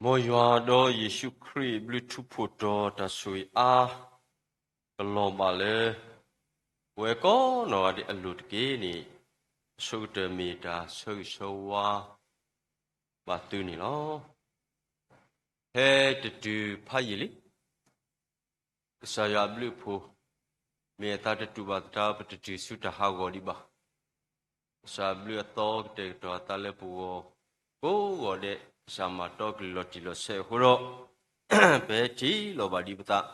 မ်ယွၤဒီးယ့ၣ်ၡူးခရံာ်ဘျုးထူးဖှိၣ်တီၤတၢ်ဆိၣ်ဂ့ၤအါ ကလီၤဘၣ်လၢ ပဝဲကိးနီၢ်ဂၤဒဲးအလိၤတက့ၢ်န့ၣ်, အဆိကတၢၢ်မ့ၢ်တၢ်ဆၢဂ့ၤဆၢဝါဘၣ်သုန့ၣ်လီၤ. ဖဲတတုၤဖးယံာ်လံ ကစၢ်ယွၤအဘျုးအဖှိၣ်, မ့ၢ်အသးတတူၢ်ဘၣ်သတး ပတတုၤဆူတၢ်ဟးဂီၤဒံးဘၣ်. ကစၢ်အဘျုးအသီကတဲာ်ကတီၤအသးလၢပဂီၢ်ကိးဂီၤဒဲး, ကစၢ်မၤတီကလုၢ်လီၤတံၢ်လီၤဆဲးအဃိဒီး, ပဟဲထံၣ်လိာ်ဘၣ်ဒံးပသး,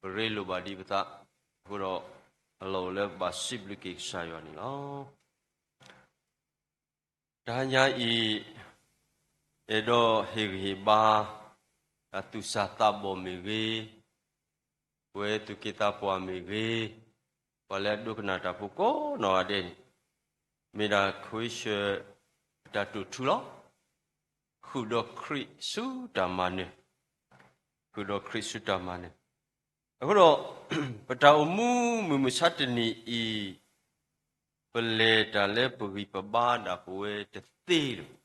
ပရ့လိာ်ဘၣ်ဒံးပသးအဃိဒီး, အလီၢ်အိၣ်လၢပဘၣ်စံးဘျုးက့ၤကစၢ်ယွၤန့ၣ်လီၤ. တဟါညါအံၤ, အဲၣ်ဒိးဟ့ၣ်ဂံၢ်ဟ့ၣ်ဘါ တၢ်သူၣ်စၢ်သးဘီၣ်မ့ၢ်ဂ့ၤ, ပဝဲသူၣ်က့သးပှၢ်မ့ၢ်ဂ့ၤ, ပှၤလၢအဒိကနၣ်တၢ်ဖိကိးနီၢ်ဂၤဒဲးန့ၣ်, မ့ၢ်ဒၣ်ခဝ့ၡၢၣ်တၢ်တိာ်ထူလီၤ. ဃုာ်ဒီးခရံာ်ဆူတၢ်မၤနၢၤ, ဃုာ်ဒီးခရံာ်ဆူတၢ်မၤနၢၤ. အဃိဒီး, ပတၢ်အိၣ်မူမုၢ်မဆါတနံၤအံၤ, ပလဲၤတၢ်လၢပဂံၢ်ပဘါဒၣ်ပဝဲတသ့လၢၤ.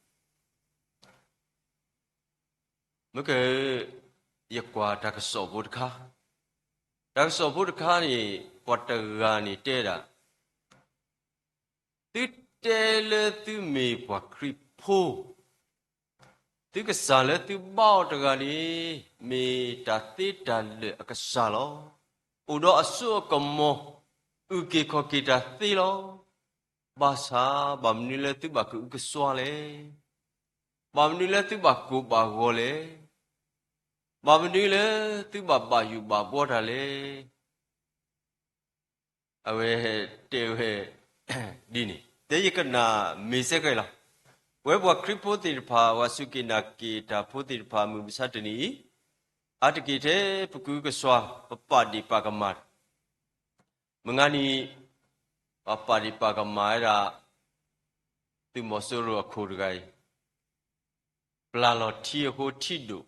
မ့ၢ်က, ယကွၢ်တၢ်ကစီၣ်ဖိတခါ, တၢ်ကစီၣ်ဖိတခါန့ၣ်, ပှၤတဂၤန့ၣ်တဲဒၣ်, သုတဲလၢသုမ့ၢ်ပှၤခရံာ်ဖိ, သုကစၢ်လၢသုဘါအီၤတဂၤန့ၣ်, မ့ၢ်တၢ်သ့တၢ်လၢာ်အကစၢ်လီၤ. အိၣ်ဒီးအစိအကမီၤ, အုၣ်က့ၤခီၣ်က့ၤတၢ်သ့လီၤ. ဘၣ်ဆၣ်ဘၣ်မနုၤလၢသုဘၣ်ကအုကစွါလဲၣ်. ဘၣ်မနုၤလၢသုဘၣ်ကိၢ်ဘၣ်ဂီၤလဲၣ်. ဘၣ်မနုၤလၢသုဘၣ်ဘၣ်ယိၣ်ဘၣ်ဘှီတၢ်လဲၣ်. အဝဲတဲဝဲဒ်န့ၣ်, တဲယကနၣ်မ့ၢ်စဲဃဲလီၤ. ပဝဲပှၤခရံာ်ဖိသ့ၣ်တဖၣ်, ပှၤစူၢ်က့ၤနာ်က့ၤတၢ်ဖိသ့ၣ်တဖၣ်, မုၢ်မဆါတနံၤအံၤ, အါတက့ၢ်ထဲပကအုကစွါ, ပပာ်ဒ့ၣ်ပာ်ကမၣ်, မုၢ်ဂၤနံၤ, ပပာ်ဒ့ၣ်ပာ်ကမၣ်ဝဲဒၣ် သုးမီၤစိရိၤအခိၣ်တဂၤအံၤ, ပျၢ်လီၤထံအဃိထံဒိၣ်,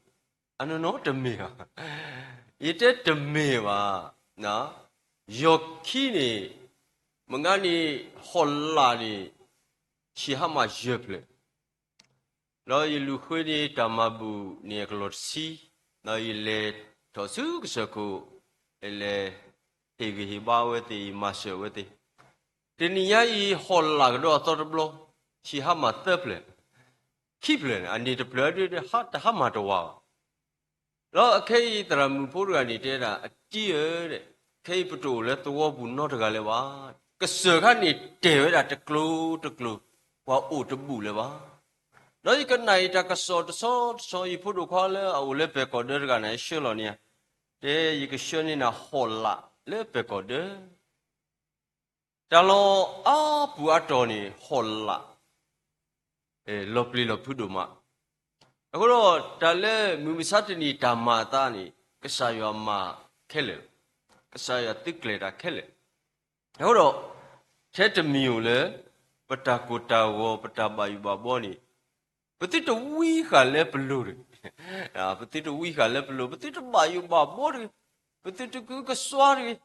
အနီၢ်နီၢ်တမ့ၢ်ဘၣ်. ယတဲတမ့ၢ်ဘၣ်. ယီၤခံန့ၣ်, မုၢ်ဂၤနံၤ, ဟီၣ်လာ်န့ၣ်, ဆံးဟါမၢ်ယဲၢ်ဖျၢၣ်, ဒီးယလူၤဃုန့ၢ်တၢ်မၤဘူၣ်န့ၣ်အကလီၢ်တဆံ, ဒီးယလဲၤထီၣ်ဆူကစၢၢ်ခိၣ်, ယလဲၤဟ့ၣ်ဂံၢ်ဟ့ၣ်ဘါအဝဲသ့ၣ်, ယမၤစၢၤအဝဲသ့ၣ်. တနံၤညါအံၤ ဟီၣ်လာ်ကဒီးအသီတဘျီ, ဆံးဟါမၢ်သၢဖျၢၣ်, ခံဖျၢၣ်န့ၣ်, အန့ၣ်တဖျၢၣ်ဒၣ်တဟါမၢ်တဝၤဘၣ်. ဒီးအခဲအံၤသရၣ်မုၣ်ဖိတဂၤန့ၣ်တဲဒၣ်, အတံဧၢ, ခဲအံၤပတအိၣ်လၢသဝီပူၤနီတဂၤလၢၤဘၣ်. ကစၢၢ်ခါန့ၣ်တဲာ်ဝဲဒၣ်တကျိၤတကျိၤ, ပှၤအိၣ်တဘူၣ်လၢၤဘၣ်. ဒီးယကနၣ်အံၤတၢ်ကစီၣ်တဆီတဆီ, ယဖိဒိၣ်ခွါလၢအအိၣ်လၢပဲာ်ကီၢ်ဒၢတဂၤန့ၣ် ဆှၢလီၤန့ၢ်ဧါ, တဲယကဆှၢန့ၢ်နၤဟီၣ်လာ်လၢပဲာ်ကီၢ်ဒၢ တၢ်လီၢ်အါပူၤအါတီၤန့ၣ် ဟီၣ်လာ် လီၤပျံၤလီၤဖုးဒိၣ်မး. အဃိဒီးတၢ်လၢမုၢ်မဆါတနံၤတၢ်မၤအသးန့ၣ် ကစၢ်ယွၤမၤခဲလၢာ်, ကစၢ်ယွၤသုးကျဲၤတၢ်ခဲလၢာ်. အဃိဒီး ထဲတမံၤဧိၤလၢ ပတၢ်ကိၢ်တၢ်ဂီၤ ပတၢ်ဘၣ်ယိၣ်ဘၣ်ဘှီန့ၣ် ပသုတဝံဃာ်လၢပလိၤတဂ့ၤ, ပသုတဝံဃာ်လၢပလိၤ, ပသုတဘၣ်ယိၣ်ဘၣ်ဘှီတဂ့ၤ, ပသုတကအုကစွါတဂ့ၤ,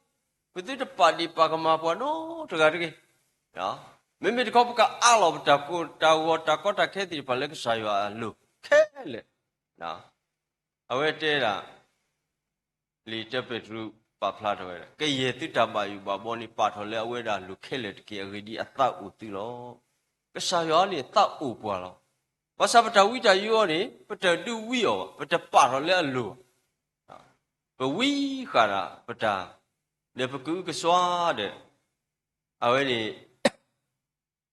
ပသုတပာ်ဒ့ၣ်ပာ်ကမၣ်ပှၤနီတဂၤတဂ့ၤ. မ့မ့ၢ်တခီ ပကအးလီၤပတၢ်ကိၢ်တၢ်ဂီၤ တၢ်ကီတၢ်ခဲသ့ၣ်တဖၣ်လၢကစၢ်ယွၤအလိၤခဲလၢာ်. အဝဲတဲဒၣ် လံာ်တၢပ့းတရူးပာ်ဖျါထီၣ်ဝဲဒၣ်, ကယဲၢ်သုတၢ်ဘၣ်ယိၣ်ဘၣ်ဘှီန့ၣ် ပာ်ထီၣ်လၢအဝဲဒၣ်အလိၤခဲလၢာ်တက့ၢ်. အဂ့ၢ်ဒ်အံၤ အသးအိၣ်သုလီၤ. ကစၢ်ယွၤန့ၣ်အသးအိၣ်ပှၤလီၤ. ဘၣ်ဆၣ်ပတၢ်ဝံတၢ်ယိၤအံၤန့ၣ် ပတဒုးဝံအီၤဘၣ်, ပတပာ်ထီၣ်လၢအလိၤဘၣ်. ပဝံဃာ်ဒၣ်ပတၢ်, ဒီးပကအုကစွါဒီး အဝဲန့ၣ်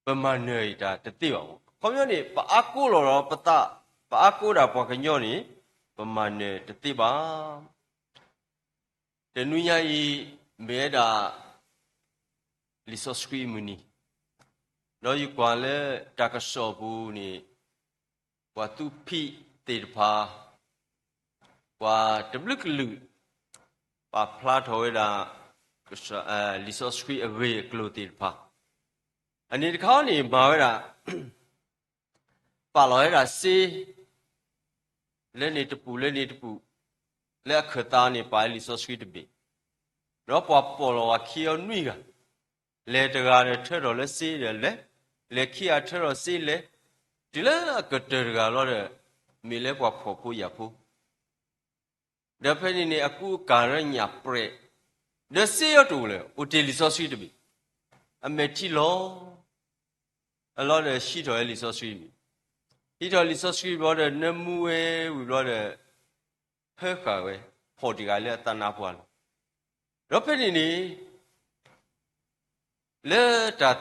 ပမၤနၢၤအံၤတၢ်တသ့ဘၣ်. အခီပညီန့ၣ် ပအါကိးလီၤဒီးပသး, ပအါကိးဒၣ်ပှၤကညီန့ၣ် ပမၤနၢၤတသ့ဘၣ်. တနွံညါအံၤ မ့ၢ်ဝဲဒၣ် လံာ်စီဆှံမုၢ်နံၤ, ဒီးယကွၢ်လၢတၢ်ကစီၣ်ပူၤန့ၣ် ပှၤသူဖံးသ့ၣ်တဖၣ် ပှၤတဘျုးကလုာ် ပာ်ဖျါထီၣ်ဝဲဒၣ် လံာ်စီဆှံအဂ့ၢ်အကျိၤသ့ၣ်တဖၣ်, အန့ၣ်တခါန့ၣ် မၤဝဲဒၣ် ပာ်လီၤဝဲဒၣ်စ့ လၢန့ၣ်တပူၤလၢန့ၣ်တပူၤ, လၢအခၢၣ်သးန့ၣ် ပာ်လံာ်စီဆှံတဘ့ၣ်, ဒီးပှၤပိာ်လီၤဝဲခံအီၤနွံဂၤ, လဲၤတဂၤဒီးထၢထီၣ်လၢစ့ဒီးလဲၤ, လဲၤခံဂၤထၢထီၣ်စ့လဲၤ, တုၤလၢအကတၢၢ်တဂၤလီၤဒီး မ့ၢ်လၢပှၤဖှီၣ်ဖိယာ်ဖိ, ဒီးဖဲန့ၣ်န့ၣ် အကူအကၤလၢညၣ်ပြဲး, ဒီးစ့အီၤတအိၣ်လၢၤ, အိၣ်တ့ၢ်လံာ်စီဆှံတဘ့ၣ်, အမဲာ်ထံလီၤ, အလီၢ်ဒီးဟံးထီၣ်ဝဲလံာ်စီဆှံတဘ့ၣ်, ဟံးထီၣ်လံာ်စီဆှံဘျီဒီး နၢမူဝဲဝံၤဘျီဒီး ဟၢဃာ်ဝဲ, ဖီၣ်တဂၤလၢအသးနါပှၢ်လီၤ. ဒီးဖဲန့ၣ်န့ၣ် လၢတၢ်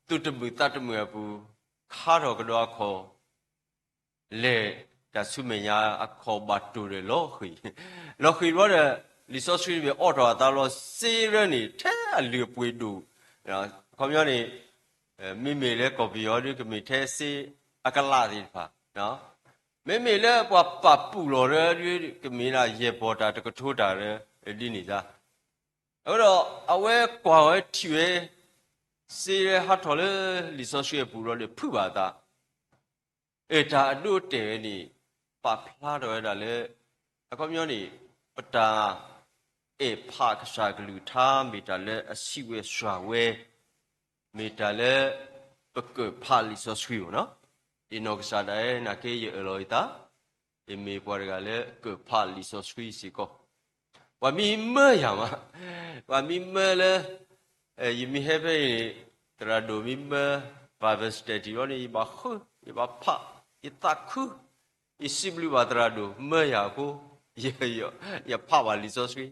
သူၣ်တမုာ်သးတမုာ်အပူၤ, ခါထီၣ်ကဒီးအခီၣ်, လဲၤတၢ်ဆူမဲာ်ညါအခီၣ်ဘၣ်တိၢ်ဒီးလီၤဃံၤ, လီၤဃံၤဘျီဒီး လံာ်စီဆှံတဘ့ၣ်အီၣ်ထီၣ်အသးလီၤ, စ့ရၢန့ၣ် ထဲအလုၢ်အပှ့ၤဒိၣ်, အခီပညီန့ၣ် မ့မ့ၢ်လၢကီၢ်ပယီၤဒ်ကမ့ၢ်ထဲစ့အကလးသ့ၣ်တဖၣ်, မ့မ့ၢ်လၢပှၤပာ်ပူၣ်လီၤရၢဒ်ကမ့ၢ်ဒၣ်ယဲၢ်ပီၢ်တၢ်တကထိတၢ်ရၢ ဒ်န့ၣ်သါ, အဃိဒီးအဝဲကွၢ်ဝဲထံၣ်ဝဲ စ့ဟးထီၣ်လၢလံာ်စီဆှံအပူၤလီၤဒီးဖုးဘၣ်အသး, အတၢ်အဒိအတဲာ်ဝဲန့ၣ် ပာ်ဖျါထီၣ်ဝဲဒၣ်လၢ အခီပညီန့ၣ် ပတၢ်အဲၣ်ဖးကစၢ်ကလုၢ်ကထါ မ့ၢ်တၢ်လၢအဆံးဝဲစှၤဝဲ, မ့ၢ်တၢ်လၢပကၢၣ်ဖးလံာ်စီဆှံမ့ၢ်နီၤ, ယနီၢ်ကစၢ်ဒၣ်အဲၣ်နာ်က့ယအၢၣ်လီၤယသး, ယမ့ၢ်ပှၤတဂၤလၢကၢၣ်ဖးလံာ်စီဆှံစ့ၢ်ကီး, ပှၤမ့ၢ်မၢယၤမး, ပှၤမ့ၢ်မၢလၢ ယမ့ၢ်ဟဲဖဲအံၤန့ၣ် သရၣ်ဒိၣ်မ့ၢ်မၢ Bible study ဘျီန့ၣ် ယဘၣ်ဃု, ယဘၣ်ဖး, ယသးခု, ယစံးဘျုးဘၣ်သရၣ်ဒိၣ် မၢယၤအဃိ, ယဖးဘၣ်လံာ်စီဆှံ,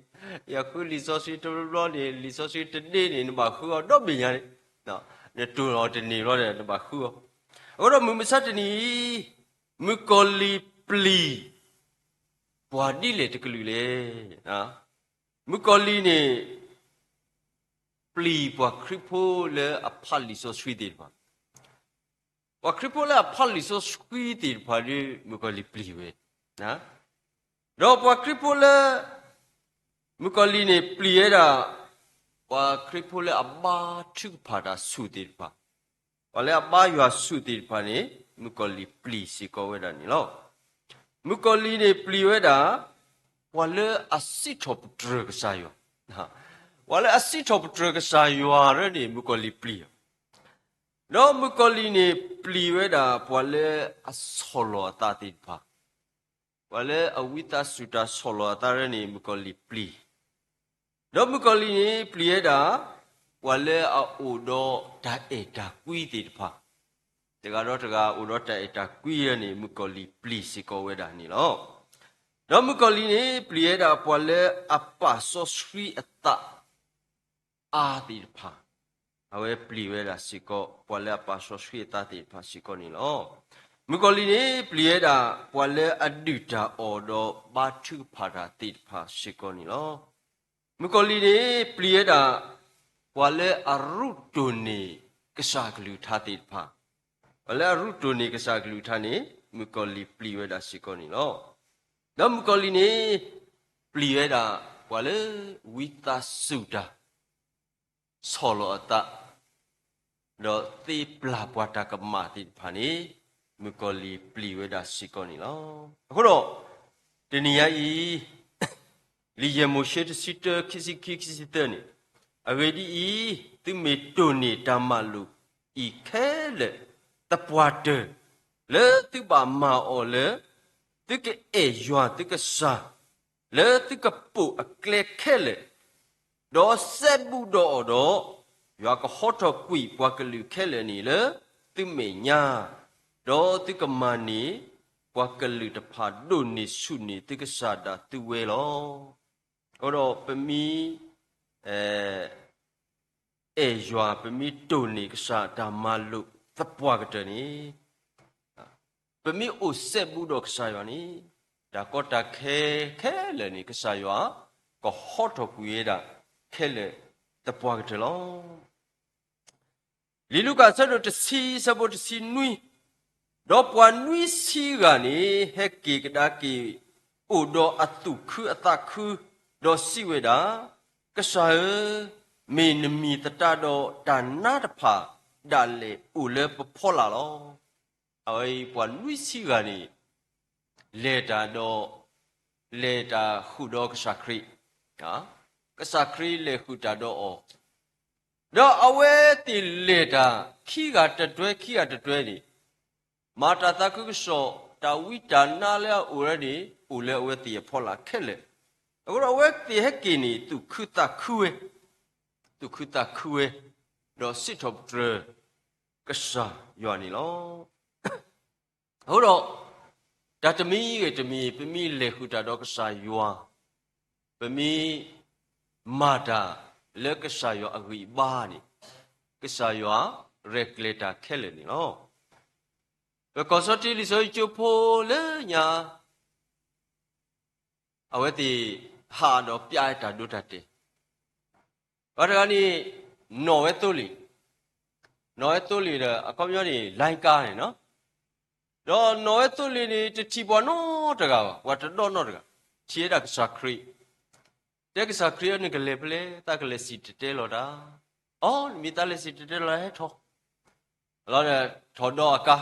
ယဃုလံာ်စီဆှံတဘျီဘျီန့ၣ် လံာ်စီဆှံတဒ့န့ၣ် နဘၣ်ဃုအီၤဒီဘ့ၣ်ညါန့ၣ်, နတိၢ်လီၤတန့ၢ်ဘျီဒီး နဘၣ်ဃုအီၤ, အဃိဒီးမုၢ်မဆါတနံၤအံၤ မုၣ်ကီၤလံၢ်ပျံၤ ပှၤဒ်လဲၣ်တကလုာ်လဲၣ်. မုၣ်ကီၤလံၢ်န့ၣ် ပျံၤပှၤခရံာ်ဖိလၢအဖးလံာ်စီဆှံသ့ၣ်တဖၣ်, ပှၤခရံာ်ဖိလၢအဖးလံာ်စီဆှံသ့ၣ်တဖၣ်ဒီး မုၣ်ကီၤလံၢ်ပျံၤဝဲ, ဒီးပှၤခရံာ်ဖိလၢ မုၣ်ကီၤလံၢ်န့ၣ်ပျံၤဝဲဒၣ် ပှၤခရံာ်ဖိလၢအဘါထုကဖၣ်တၢ်ဆူၣ်သ့ၣ်တဖၣ်, ပှၤလၢအဘါယွၤဆူၣ်သ့ၣ်တဖၣ်န့ၣ် မုၣ်ကီၤလံၢ်ပျံၤစ့ၢ်ကီးဝဲဒၣ်န့ၣ်လီၤ. မုၣ်ကီၤလံၢ်န့ၣ်ပျံၤဝဲဒၣ် ပှၤလၢအစံးထီၣ်ပတြၢၤကစၢ်ယွၤ, ပှၤလၢအစံးထီၣ်ပတြၢၤကစၢ်ယွၤရၢန့ၣ် မုၣ်ကီၤလံၢ်ပျံၤအီၤ, ဒီးမုၣ်ကီၤလံၢ်န့ၣ်ပျံၤဝဲဒၣ် ပှၤလၢအဆီၣ်လီၤအသးသ့ၣ်တဖၣ်, ပှၤလၢအဝံသးစူၤတၢ်ဆီၣ်လီၤအသးရၢန့ၣ် မုၣ်ကီၤလံၢ်ပျံၤ ဒီးမုၣ်ကီၤလံၢ်န့ၣ်ပျံၤဝဲဒၣ် ပှၤလၢအအိၣ်ဒီးတၢ်အဲၣ်တၢ်ကွံသ့ၣ်တဖၣ်, တဂၤဒီးတဂၤအိၣ်ဒီးတၢ်အဲၣ်တၢ်ကွံန့ၣ် မုၣ်ကီၤလံၢ်ပျံၤစ့ၢ်ကီးဝဲဒၣ်န့ၣ်လီၤ. ဒီးမုၣ်ကီၤလံၢ်န့ၣ်ပျံၤဝဲဒၣ် ပှၤလၢအပာ်စီဆှံအသး အါသ့ၣ်တဖၣ်, အဝဲပျံၤဝဲဒၣ်စ့ၢ်ကီး ပှၤလၢအပာ်စီဆှံအသးသ့ၣ်တဖၣ်စ့ၢ်ကီးန့ၣ်လီၤ. မုၣ်ကီၤလံၢ်န့ၣ်ပျံၤဝဲဒၣ် ပှၤလၢအဒုၣ်တၢ်အီၣ်ဒီးဘါထုကဖၣ်တၢ်သ့ၣ်တဖၣ်စ့ၢ်ကီးန့ၣ်လီၤ. မုၣ်ကီၤလံၢ်န့ၣ်ပျံၤဝဲဒၣ် ပှၤလၢအရူးတိၢ်န့ၢ်ကစၢ်ကလုၢ်ကထါသ့ၣ်တဖၣ်, ပှၤလၢအရူးတိၢ်န့ၢ်ကစၢ်ကလုၢ်ကထါန့ၣ် မုၣ်ကီၤလံၢ်ပျံၤဝဲဒၣ်စ့ၢ်ကီးန့ၣ်လီၤ. ဒီးမုၣ်ကီၤလံၢ်န့ၣ် ပျံၤဝဲဒၣ် ပှၤလၢဝံသးစူၤတၢ် ဆီၣ်လီၤအသး, ဒီးသ့ပျၢ်ပှၤတၢ်ကမၣ်သ့ၣ်တဖၣ်န့ၣ် မုၣ်ကီၤလံၢ်ပျံၤဝဲဒၣ်စ့ၢ်ကီးန့ၣ်လီၤ. အဃိဒီး တနံၤညါအံၤ လံာ်ယဲၢ်မိၤၡ့တဆံတၢ ခံဆံခံ ခံဆံသၢန့ၣ်, အဂ့ၢ်ဒ်အံၤ, သုမ့ၢ်တိၢ်န့ၢ်တၢ်မၤလိာ်အံၤခဲလၢာ် သပှၢ်တၢၢ် လၢသုဘၣ်မၤအီၤလၢ သုကအဲၣ်ယွၤသုကစၢ် လၢသုကပိာ်အကျဲခဲလၢာ်, ဒီးစဲဘူးဒီးအီၤဒီး, ယွၤကဟီထီၣ်ကွံာ်ပှၤကလုာ်ခဲလၢာ်န့ၣ်လၢသုမဲာ်ညါ, ဒီးသုကမၤန့ၢ်ပှၤကလုာ်တဖၣ်ဒိၣ်န့ၢ်ဆူၣ်န့ၢ်သုကစၢ်ဒၣ်သုဝဲလီၤ. အဃိဒီးပမ့ၢ် အဲၣ်ယွၤ ပမ့ၢ်တိၢ်န့ၢ်ကစၢ်တၢ်မၤလိာ်သပှၢ်ကတၢၢ်န့ၣ်, ပမ့ၢ်အိၣ်စဲဘူးဒီးကစၢ်ယွၤန့ၣ်, တၢ်ကီတၢ်ခဲခဲလၢာ်န့ၣ် ကစၢ်ယွၤကဟီထီၣ်ကွံာ်ဝဲဒၣ်ခဲလၢာ်သပှၢ်ကတၢၢ်လီၤ. လံာ်လူၤကၣ်အဆၢဒိၣ်တဆံ အဆၢဖိတဆံနွံ, ဒီးပှၤနွံဆံဂၤန့ၣ် ဟဲက့ၤကဒါက့ၤ အိၣ်ဒီးအသူၣ်ခုအသးခု, ဒီးစံးဝဲဒၣ်, ကစၢ်ဧၢ, မ့ၢ်နမံၤသတးဒီးတၢ်နါတဖၣ်ဒၣ်လဲာ်အိၣ်လၢပဖီလာ်လီၤ. အဝဲအံၤပှၤနွံဆံဂၤန့ၣ် လဲၤတၢ်ဒီး လဲၤတၢ်ဃုာ်ဒီးကစၢ်ခရံာ်, ကစၢ်ခရံာ်လဲၤဃုာ်တၢ်ဒီးအီၤ, ဒီးအဝဲသ့ၣ်လဲၤတၢ် ခံဂၤတတွဲ ခံဂၤတတွဲန့ၣ် မၤတၢ်သးခုကစီၣ် တၢ်ဝံတၢ်နါလၢအအိၣ်ဝဲန့ၣ် အိၣ်လၢအဝဲသ့ၣ်အဖီလာ်ခဲလၢာ်. အဃိဒီးအဝဲသ့ၣ်ဟဲက့ၤန့ၣ် သူၣ်ခုသးခုဝဲ, သူၣ်ခုသးခုဝဲ, ဒီးစံးထီၣ်ပတြၢၤကစၢ်ယွၤန့ၣ်လီၤ. အဃိဒီး တၢ်တမံၤဂ့ၤတမံၤ ပမ့ၢ်လဲၤဃုာ်တၢ်ဒီးကစၢ်ယွၤ, ပမ့ၢ်မၤတၢ်လၢကစၢ်ယွၤအဂံၢ်အဘါန့ၣ်, ကစၢ်ယွၤရဲၣ်ကျဲၤတၢ်ခဲလၢာ်န့ၣ်လီၤ. ပကီၢ်စီၤတ့လံၤစီဆှံကၠိဖိလၢညါ အဝဲသ့ၣ်ဟးဒီးပျၢ်တၢ်ဒိတၢ်တဲာ်, ပှၤတဂၤန့ၣ် နီၣ်ဝဲသိလ့ၣ်, နီၣ်ဝဲသိလ့ၣ်ဒီး အခီပညီန့ၣ် လိုင်းကားန့ၣ်လီၤ. ဒီးနီၣ်ဝဲသိလ့ၣ်န့ၣ် တထံၣ်ပှၤနီတဂၤဘၣ်, ပှၤတဒီနီတဂၤ, ထံၣ်ဝဲဒၣ်ကစၢ်ခရံာ်, တဲကစၢ်ခရံာ်ဧၢ နကလဲၤဖဲလဲၣ်, သးကလဲၤစံၣ်တဲၤတဲလီၤတၢ်. အိ နမ့ၢ်သးလဲၤစံၣ်တဲၤတဲလီၤ ဟဲထီၣ် လီၤဒီး ထီၣ်ဒီးအကါ,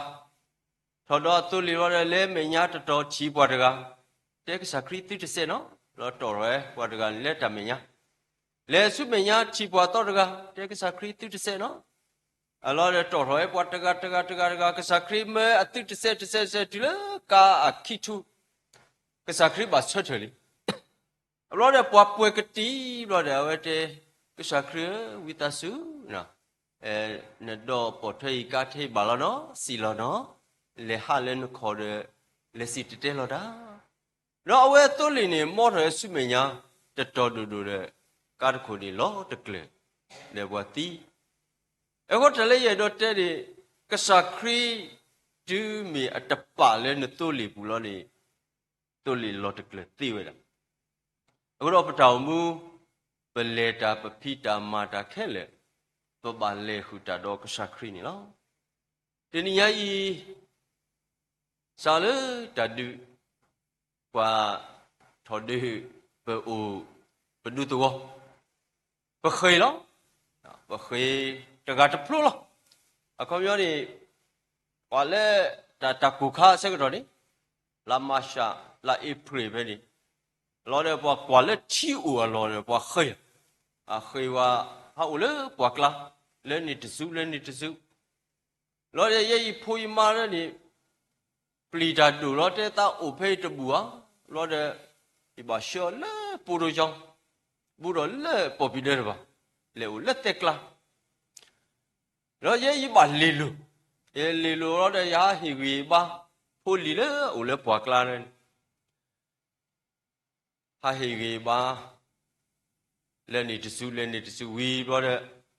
ထီၣ်ဒီးအသိလ့ၣ်လီၤဒီး လဲၤမဲာ်ညါတတီၤထံၣ်ပှၤတဂၤ, တဲကစၢ်ခရံာ်သုတစဲးနီၤ, လီၤတီၣ်ထီၣ်ဝဲပှၤတဂၤန့ၣ်လၢတၢ်မဲာ်ညါ, လဲၤဆူမဲာ်ညါထံၣ်ပှၤသီတဂၤ, တဲကစၢ်ခရံာ်သုတစဲးနီၤ, အလီၤဒီးတီၣ်ထီၣ်ဝဲပှၤတဂၤတဂၤတဂၤတဂၤ, ကစၢ်ခရံာ်မၢအသုတစဲးတစဲးတစဲးတုၤလၢကါအခံထူ, ကစၢ်ခရံာ်ဘၣ်ဆၢထၢၣ်လံ အဘျီဒီးပှၤပှဲၤကတံၢ်ဘျီဒီး အဝဲတဲ, ကစၢ်ခရံာ်ဧၢ, ဝံသးစူၤ, နဒီးပိာ်ထွဲအံၤကါထဲဘၣ်လီၤနီၤ, စံၣ်လီၤနီၤ, လဲၤဟးလၢနခီၣ်ဒီး လဲၤစံၣ်တဲၤတဲလီၤတၢ်. ဒီးအဝဲအသိလ့ၣ်န့ၣ် မီထီၣ်ဝဲဆူမဲာ်ညါ တတီၤဒိၣ်ဒိၣ်ဒီး ကါတခိၣ်န့ၣ်လီၤတကျၢၤ ဒီးပှၤသံ အဃိတၢ်လၢယအဲၣ်ဒိးတဲန့ၣ်, ကစၢ်ခရံာ်တုၤမ့ၢ်အတပာ်လၢနသိလ့ၣ်ပူၤလီၤန့ၣ်, သိလ့ၣ်လီၤတကျၢၤသ့ဝဲဒၣ်. အဃိဒီးပတၢ်အိၣ်မူ, ပလဲၤတၢ်ပဖံးတၢ်မၤတၢ်ခဲလၢာ်, ပဘၣ်လဲၤဃုာ်တၢ်ဒီးကစၢ်ခရံာ်န့ၣ်လီၤ. တနံၤညါအံၤ စးလၢတၢ်ဒုး, ပှၤထီၣ်ဒုး, ပအိၣ်, ပဒူသဝီ, ပဃ့ၤလီၤ, ပဃ့ၤတဂၤတဖျိလီၤ. အခီပညီန့ၣ်, ပှၤလၢတၢ်တၢ်ကိၢ်ခါအဆၢကတီၢ်န့ၣ်, လါမၤရှး, လါအ့ဖြ့ၣ်ဖဲန့ၣ်, လီၤဒီးပှၤကွၢ်လၢထံအိၣ်အလီၢ်ဒီး ပှၤဃ့ၤ, အဃ့ၤဝဲ, ဟးအိၣ်လၢပှၤကျါ, လၢန့ၣ်တစု လၢန့ၣ်တစု လီၤဒီးယဲယဖိယမါလၢန့ၣ်, ပျံၤတၢ်ဒိၣ်လီၤ တဲသးအိၣ်ဖဲအံၤတဘူၣ်ဧါ, လီၤဒီး, ယဘၣ်ဆှၢအီၤလၢပိဒိကၠီ, ဘူးဒီးလၢပီၣ်ပံၤဒၢတဖၣ်, လဲၤအိၣ်လၢသဲကျါ, ဒီးယဲယဘၣ်လ့ၤလိၤ, ယလ့ၤလိၤလီၤဒီးယဟးဟ့ၣ်ဂံၢ်ဘါ, ဖိလံၤလၢအအိၣ်လၢပှၤကျါန့ၣ် ဟးဟ့ၣ်ဂံၢ်ဘါ, လၢန့ၣ်တစု လၢန့ၣ်တစုဝံၤဘျီ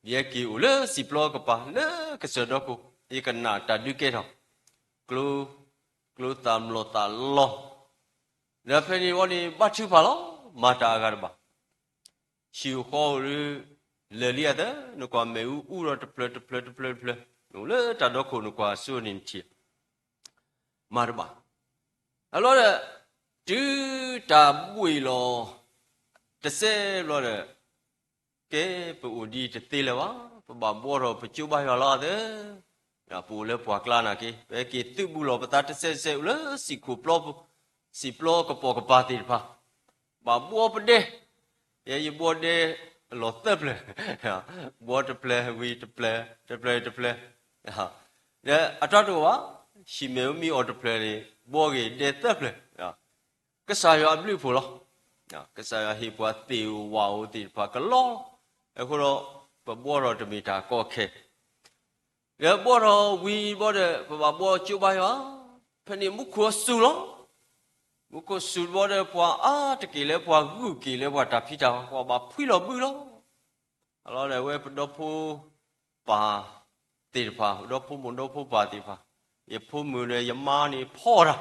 ဒီး, ယဟဲက့ၤအိၣ်လၢစံၣ်ပျီကပၤ လၢကစၢၢ်ဒီခိၣ်, ယကနၣ်တၢ်ဒုးကဲထီၣ်, ကျိ, ကျိသၣ်မျိာ်သၣ်လီၤ, ဒီးဖဲန့ၣ်ဝံၤန့ၣ် ဘါထုကဖၣ်လီၤ, မၤတၢ်အဂၤတဘၣ် ဟံၣ်ဃီဧိၤ, လၢာ်လံအသၢ, နကွၢ်မ့ၣ်အူအူဒီးတဖျၢၣ်တဖျၢၣ်တဖျၢၣ်တဖျၢၣ်, အိၣ်လၢတၢ်ဒီခိၣ်နကွၢ်ဆူန့ၣ်နထံၣ်, မၤတဘၣ်, အလီၤဒီး, တုၤတၢ်ဘှံးလီၤ, တစဲးဘျီဒီး, ကဲ, ပအိၣ်ဒ်တသ့လၢၤဘၣ်, ပဘၣ်ဘှီထီၣ်ပကၠိဘါယွၤလီၤအသၢ, ပအိၣ်လၢပှၤကျါနာ်က့, ပဟဲက့ၤသုးဘူးလီၤပသးတစဲးတစဲးအိၣ်လၢစံၣ်ခိၣ်ပျီပူၤ, စံၣ်ပျီကပိာ်ကပၤသ့ၣ်တဖၣ်, ဘၣ်ဘှီပဒဲ, ယဲယဘှီဒဲအလီၢ်သၢဖျၢၣ်, ဘှီတဖျၢၣ်ဝံၤတဖျၢၣ်, တဖျၢၣ်တဖျၢၣ်, ဒီးအတီတအိၣ်ဘၣ်, ဟံၣ်မ့ၣ်အူမ့ၢ်အီၣ်တဖျၢၣ်န့ၣ် ဘှီက့ၤဒဲသၢဖျၢၣ်, ကစၢ်ယွၤအဘျုးအဖှိၣ်လီၤ. ကစၢ်ယွၤဟ့ၣ်ပှၤသ့ၣ်ဧိၤဝၣ်ဧိၤသ့ၣ်တဖၣ်ကလီ, အဃိဒီး, ပဘှီထီၣ်တမ့ၢ်တၢ်ကီခဲ, ဒီးဘှီထီၣ်ဝံၤဘျီဒီး ပဘၣ်ဘှီကၠိဘါယွၤ, ဖဲန့ၣ်မူခိၣ်စူၤလီၤ. မူခိၣ်စူၤဘျီဒီး ပှၤအါတက့ၢ်လၢပှၤဂုာ်က့ၤလၢပှၤတၢ်ဖံးတၢ်မၤ ပှၤဘၣ်ဖှံလီၤဘုလီၤ. အလီၤဒီးဝဲပဒီဖိပၢ်သ့ၣ်တဖၣ်, ပဒီဖိမိၢ်ဒီဖိပၢ်သ့ၣ်တဖၣ်, ယဖိမုၣ်ဒီးယမါန့ၣ်ဖီတၢ်,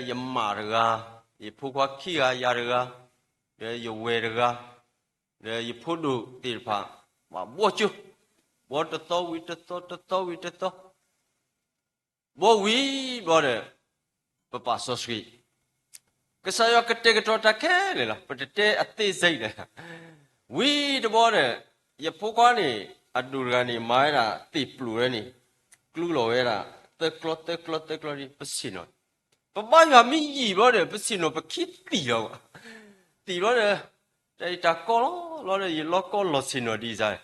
ယမၢ်တဂၤ, ယဖိခွါခံဂၤယၤတဂၤ, ဒီးယဝဲၢ်တဂၤ, ဒီးယဖိဒိၣ်သ့ၣ်တဖၣ်, ဘၣ်ဘှီကၠိ, ဘှီတသီဝံၤတသီ တသီဝံၤတသီ ဘှီဝံၤဘျီဒီး, ပပာ်စီဆှံ, ကစၢ်ယွၤကတဲာ်ကတီၤတၢ်ခဲလၢာ်လီၤ, ပတတဲအသေးစိတ်ဒီး, ဝံၤတဘျီဒီး, ယဖိခွါန့ၣ်, အဒိၣ်တဂၤန့ၣ် မၤဝဲဒၣ်သ့ၣ်ပျိာ်ဝဲန့ၣ်, ကျူလီၤဝဲဒၣ်, သၢကျီသၢကျီသၢကျီန့ၣ် ပဆ့ၣ်နီၤ, ပဘါယွၤမ့ၢ်ယံာ်ဘျီဒီး ပဆ့ၣ်နီၤပခံသံၣ်လီၤ, သံၣ်ဘျီဒီး, တၢ်အံၤတၢ်ကီလီၤ, လီၤဒီးယလီကီလီၤဆ့ၣ်နီၤဒ်အံၤ,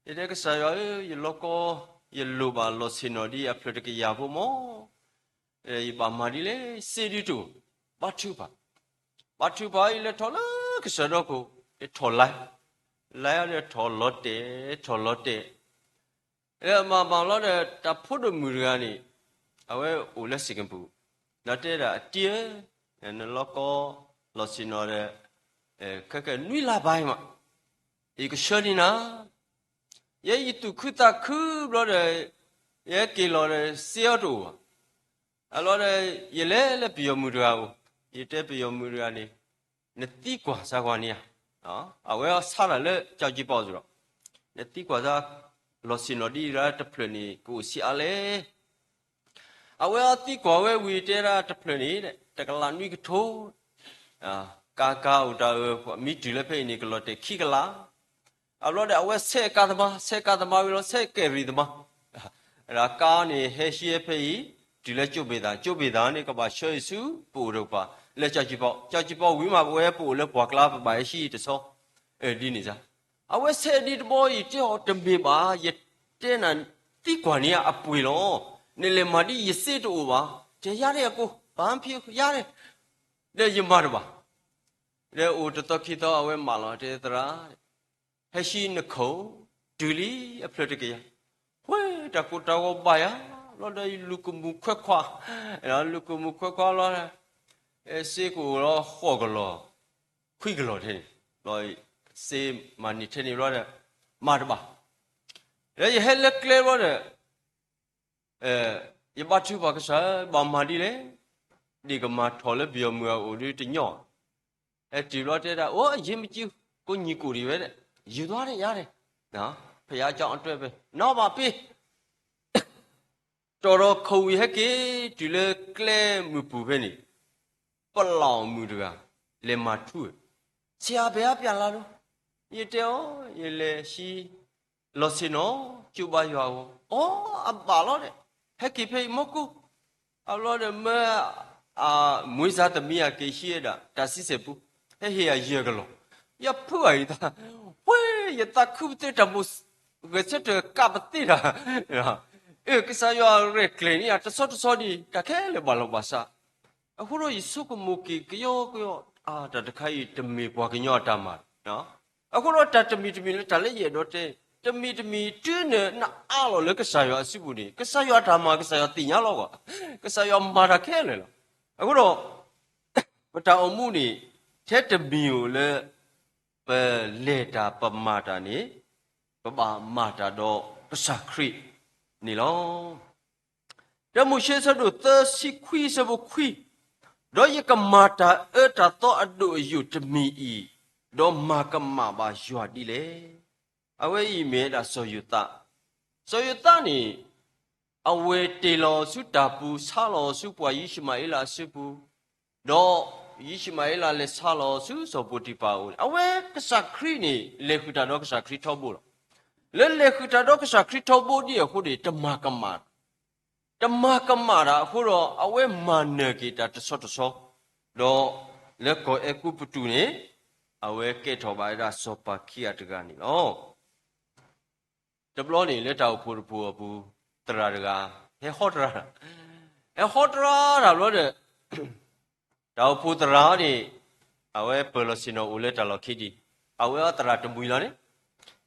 ယတဲကစၢ်ယွၤဧၢ, ယလီကီ, ယလိၣ်ဘၣ်လီၤဆ့ၣ်နီၤဒ်အဖျၢၣ်တကယၤဖိမး, ယဘၣ်မၤဒ်လဲၣ်, စ့ဒုတအိၣ်, ဘါထုကဖၣ်, ဘါထုကဖၣ် ယလဲၤထီၣ်လၢကစၢၢ်ဒီခိၣ်, ယထီၣ်လဲ, လဲဒီးထီၣ်လီၤတဲာ်, ထီၣ်လီၤတဲာ်, မၤဘၣ်လီၤဒီး တၢ်ဖိဒိၣ်မုၣ်တဂၤန့ၣ် အဝဲအိၣ်လၢစ့ၢ်ကပူၤ, ဒီးတဲဒၣ် အတံၤဧၢ, နလီၤကီ လီၤဆ့ၣ်နီၤဒီး ခဲကနွံလါဘၣ်မး, ယကဆှၢန့ၢ်နၤ, ယဲယသူၣ်ခုသးခုဘျီဒီး ယဟဲက့ၤလီၤဒီး စ့အီၤတအိၣ်ဘၣ်. အလီၤဒီး ယလဲၤလၢပယီၤမုၣ်တဂၤအအိၣ်, ယတဲပယီၤမုၣ်တဂၤန့ၣ်, နသံကွၢ်စၢ်ကွၢ်န့ၣ်ဧါ, အဝဲဆါတၢ်လၢကၠီကၠံပီစ့ၢ်ဒီး, နသံကွၢ်စၢ် လီၤဆ့ၣ်နီၤဒ်အံၤတဖျၢၣ်န့ၣ် ကအိၣ်ဆံးအါလဲၣ်. အဝဲအသံကွၢ်ဝဲဝံၤတဲဒၣ်တဖျၢၣ်န့ၣ် တကလးနွံကထိ, ကါကါအိၣ်တၢ်အၢ မ့ၢ်တုၤလၢဖဲအံၤန့ၣ် ကလီၤတဲာ်ခံကလး. အဘျီဒီး အဝဲဆဲးကါသမား, ဆဲးကါသမားဝံၤလီၤ ဆဲးကဲးရံၣ်သမား, ဒီးကါန့ၣ်ဟဲဟံးဖဲအံၤ, တုၤလၢကၠိဘ့ၣ်သၣ်, ကၠိဘ့ၣ်သၣ်န့ၣ် ကဘၣ်ဆှၢအံၤဆူ ပအိၣ်တကပၤ လၢကၠီကၠံပီ, ကၠီကၠံပီဝံၤမး ပဝဲပအိၣ်လၢပှၢ်ကျါ ပဘၣ်ဟဲဟံးတဆီ, ဒ်န့ၣ်စ့ၢ်. အဝဲဆဲးဒ်တဘီအံၤ တဲအီၤတမ့ၢ်ဘၣ်, ယတဲနၤ သံကွၢ်န့ၣ်အပှ့ၤလီၤ, နလဲၤမၤဒ်ယစ့တအိၣ်ဘၣ်, တဲယါဒဲးအကိၢ်, ဘၣ်ဖံးယါဒဲး, ဒီးယမၤတဘၣ်. ဒီးအိၣ်တသီခံသီ အဝဲမၢလီၤ တဲသရၣ်, ဟဲဟံးနခိၣ်, တုၤလံအဖျၢၣ်တကယၤ, ဝဲတၢ်ကိၢ်တၢ်ဂီၤဘၣ်ယၤ, ဘျီဒီးလူၤကမူၤခွဲးခွါ, လူၤကမူၤခွဲးခွါလီၤ, စ့ကအိၣ်လီၤဃိးကလီၤ, ခွံကလီၤထဲန့ၣ်, ဘျီစ့မၤန့ၢ်ထဲန့ၣ်ဘျီဒီး, မၤတဘၣ်. ဒီးယဟဲလၢကျဲဘျီဒီး ယဘါထုကဖၣ်ကစၢ် ဘၣ်မၤဒ်လဲၣ်, ဒ်ကမၤထီၣ်လၢပယီၤမုၢ်အအိၣ်ဒ်တညီ, ဟဲတုၤဘျီတဲဒၣ် အိၣ် အရေးမကြီး, ကိးညီကိးဒံးဝဲဒၣ်, ယူၤသွါဒ်ယါဒဲး, ဖဲယါကၠီအတွဲဖဲ နီၢ်ဘၣ်ပ့ တီၢ်ဒီးခိၣ်ဝံၤဟဲက့ၤ တုၤလၢကျဲမုၢ်ပူၤဖဲန့ၣ်, ပလီၢ်မုၣ်တဂၤ လဲၤမၤထူ, ဆရာဘယ်ကပြန်လာလို့, ယတဲအီၤ ယလဲၤဟံး လီၤဆ့ၣ်နီၤ ကၠိဘါယွၤအဂီၢ်, အိ အဘၣ်လီၤဒီး ဟဲက့ၤဖဲအံၤမ့ၢ်ကိၢ်, အဘျီဒီးမၢ မွေးစားသမီး အက့ၤဟံးဝဲဒၣ် တၢ်ဆံဆဲၣ်ပူ, ဟဲဟ့ၣ်ယၤယဲၢ်ကလီၢ်, ယဖုအံၤသး, ဝဲ ယသးခုပသ့တၢ်မိၣ် ဂဲၤဆၢထၢၣ်ကးပသ့တၢ်, အၢ ကစၢ်ယွၤရဲၣ်ကျဲၤန့ၢ်ယၤ တဆီတဆီဒံး တၢ်ခဲလၢာ်ဘၣ်လီၤဘၣ်စး, အဃိဒီးယဆိကမိၣ်က့ၤကယီကယီ, အါ တၢ်တခါအံၤတမ့ၢ်ပှၤကညီအတၢ်မၤ, အဃိဒီးတၢ်တမံၤတမံၤလၢတၢ်လၢယအဲၣ်ဒိးတဲ, တမံၤတမံၤတုၤနနအါလီၤလၢကစၢ်ယွၤအစုပူၤန့ၣ် ကစၢ်ယွၤအတၢ်မၤ ကစၢ်ယွၤသ့ၣ်ညါလီၤဘၣ်, ကစၢ်ယွၤမၤတၢ်ခဲလၢာ်လီၤ. အဃိဒီး ပတၢ်အိၣ်မူန့ၣ် ထဲတမံၤဧိၤလၢ ပလဲၤတၢ်ပမၤတၢ်န့ၣ် ပဘၣ်မၤတၢ်ဒီးကစၢ်ခရံာ်န့ၣ်လီၤ. တၢမိၤၡ့ဆၢဒိၣ်သၢဆံခွံဆၢဖိခွံ, ဒီးယကမၤတၢ်အၢတၢ်သီအဒိၣ်အယိာ်တမံၤအံၤ, ဒီးမၤကမၣ်ဘၣ်ယွၤဒ်လဲၣ်. အဝဲအံၤမ့ၢ်ဝဲဒၣ်စီၤယိၤသး, စီၤယိၤသးန့ၣ် အဝဲတ့ၢ်လီၤဆူတၢ်ပူၤ ဆါလီၤဆူပှၤယံၡမၤအ့လးအစုပူၤ, ဒီးယံၡမၤအ့လးလဲၤဆါလီၤဆူစီၤပိၤတံၤဖၤအအိၣ်န့ၣ် အဝဲကစၢ်ခရံာ်န့ၣ် လဲၤဃုာ်တၢ်ဒီးကစၢ်ခရံာ်ထီဘိလီၤ. လၢလဲၤဃုာ်တၢ်ဒီးကစၢ်ခရံာ်ထီဘိဒ်အဃိန့ၣ် တမၤကမၣ်, တမၤကမၣ်တၢ်အဃိဒီး အဝဲမၤနၢၤက့ၤတၢ်တဆီတဆီ, ဒီးလၢကီၢ်အဲၤကူပတူးန့ၣ် အဝဲကဲထီၣ်ဘၣ်ဝဲဒၣ်စီၤပၤခံဂၤတဂၤန့ၣ်လီၤ. တဘျီန့ၣ် လၢတၢ်အိၣ်ဖှိၣ်တဖှိၣ်အပူၤ သရၣ်တဂၤ ဟဲဟီတရါ, ဟဲဟီတရါတၢ်ဘျီဒီး တၢ်အိၣ်ဖှိၣ်သရၣ်န့ၣ် အဝဲပၢၢ်လီၤဆ့ၣ်နီၤအိၣ်လၢတၢ်လီၢ်ခံဒံး, အဝဲအသရၣ်တမှံၤလီၤန့ၣ်,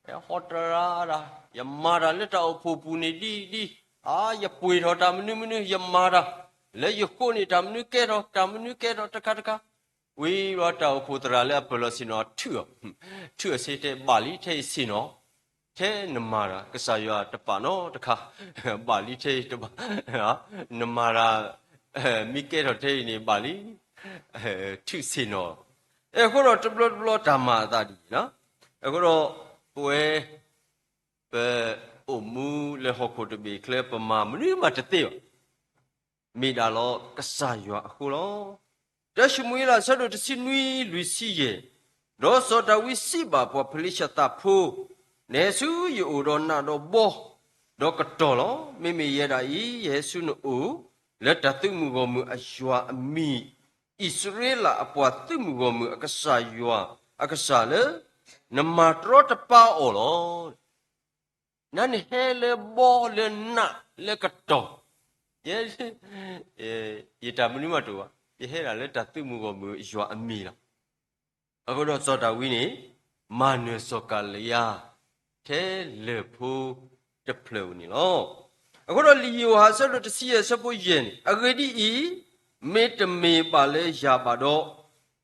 ဟဲဟီတရါတၢ်, ယမၤတၢ်လၢတၢ်အိၣ်ဖှိၣ်ပူၤန့ၣ်ဒ်အံၤဒ်အံၤ, ယပှ့ၤထီၣ်တၢ်မနုၤမနုၤ ယမၤတၢ်, လၢယဃိန့ၣ် တၢ်မနုၤကဲထီၣ် တၢ်မနုၤကဲထီၣ်တခါတခါ, ဝံၤဘျီတၢ်အိၣ်ဖှိၣ်သရၣ်လၢအပၢၢ်လီၤဆ့ၣ်နီၤထုးအီၤ, ထုးအီၤစ့တဲဘၣ်လံ ထဲအံၤဆ့ၣ်နီၤ, ထဲနမၤတၢ် ကစၢ်ယွၤတပာ်နီတခါ, ဘၣ်လံထဲအံၤတဘၣ်, နမၤတၢ် မ့ၢ်ကဲထီၣ်ထဲအံၤန့ၣ်ဘၣ်လံ, ထုးဆ့ၣ်နီၤ, အဃိဒီးတဘျီတဘျီတၢ်မၤအသးဒ်အံၤ, အဃိဒီး ပဝဲ ပအိၣ်မူလၢဟီၣ်ခိၣ်တဘ့ၣ်ချၢ ပမၤမနုၤမးတသ့ဘၣ်, မ့ၢ်ဒၣ်လီၤကစၢ်ယွၤအဃိလီၤ. တၢၡမူၤအ့လး အဆၢဒိၣ်တဆံနွံ လွံၢ်ဆံယဲၢ်, ဒီးစီၤဒၤဝံးစံးဘၣ်ပှၤဖလ့ၡသးဖိ, နဟဲဆူယအိၣ်ဒီးနးဒီးဘီ ဒီးကတီၢ်လီၤ. မ့မ့ၢ်ယဲဒၣ်အံၤ ယဟဲဆူနအိၣ် လၢတၢ်သုးမုၢ်ဂီၢ်မုၢ်အယွၤအမံၤ, အံၣ်စရ့လးအပှၤသုးမုၢ်ဂီၢ်မုၢ်အကစၢ်ယွၤအကစၢ်လၢ နမၤတရီတပါအီၤလီၤ. နၤနဟဲလၢဘီလၢနးလၢကတီၢ်, ယဲ ယတၢ်မနုၤမးတအိၣ်ဘၣ်, ယဟဲဒၣ်လၢတၢ်သုးမုၢ်ဂီၢ်မုၢ်ယွၤအမံၤလီၤ. အဃိဒီးစီၤဒၤဝံးန့ၣ် မၤနၢၤစီၤကၤလယါ ထဲလၢၢ်ဖိတဖျၢၣ်ဧိၤန့ၣ်လီၤ. အဃိဒီးလံာ်ယိၤဟၣ်အဆၢဒိၣ်တဆံယဲၢ်အဆၢဖိယဲၢ်န့ၣ်, အဂ့ၢ်ဒ်အံၤ, မ့တမ့ၢ်ဘၣ်လၢယၤဘၣ်ဒီး,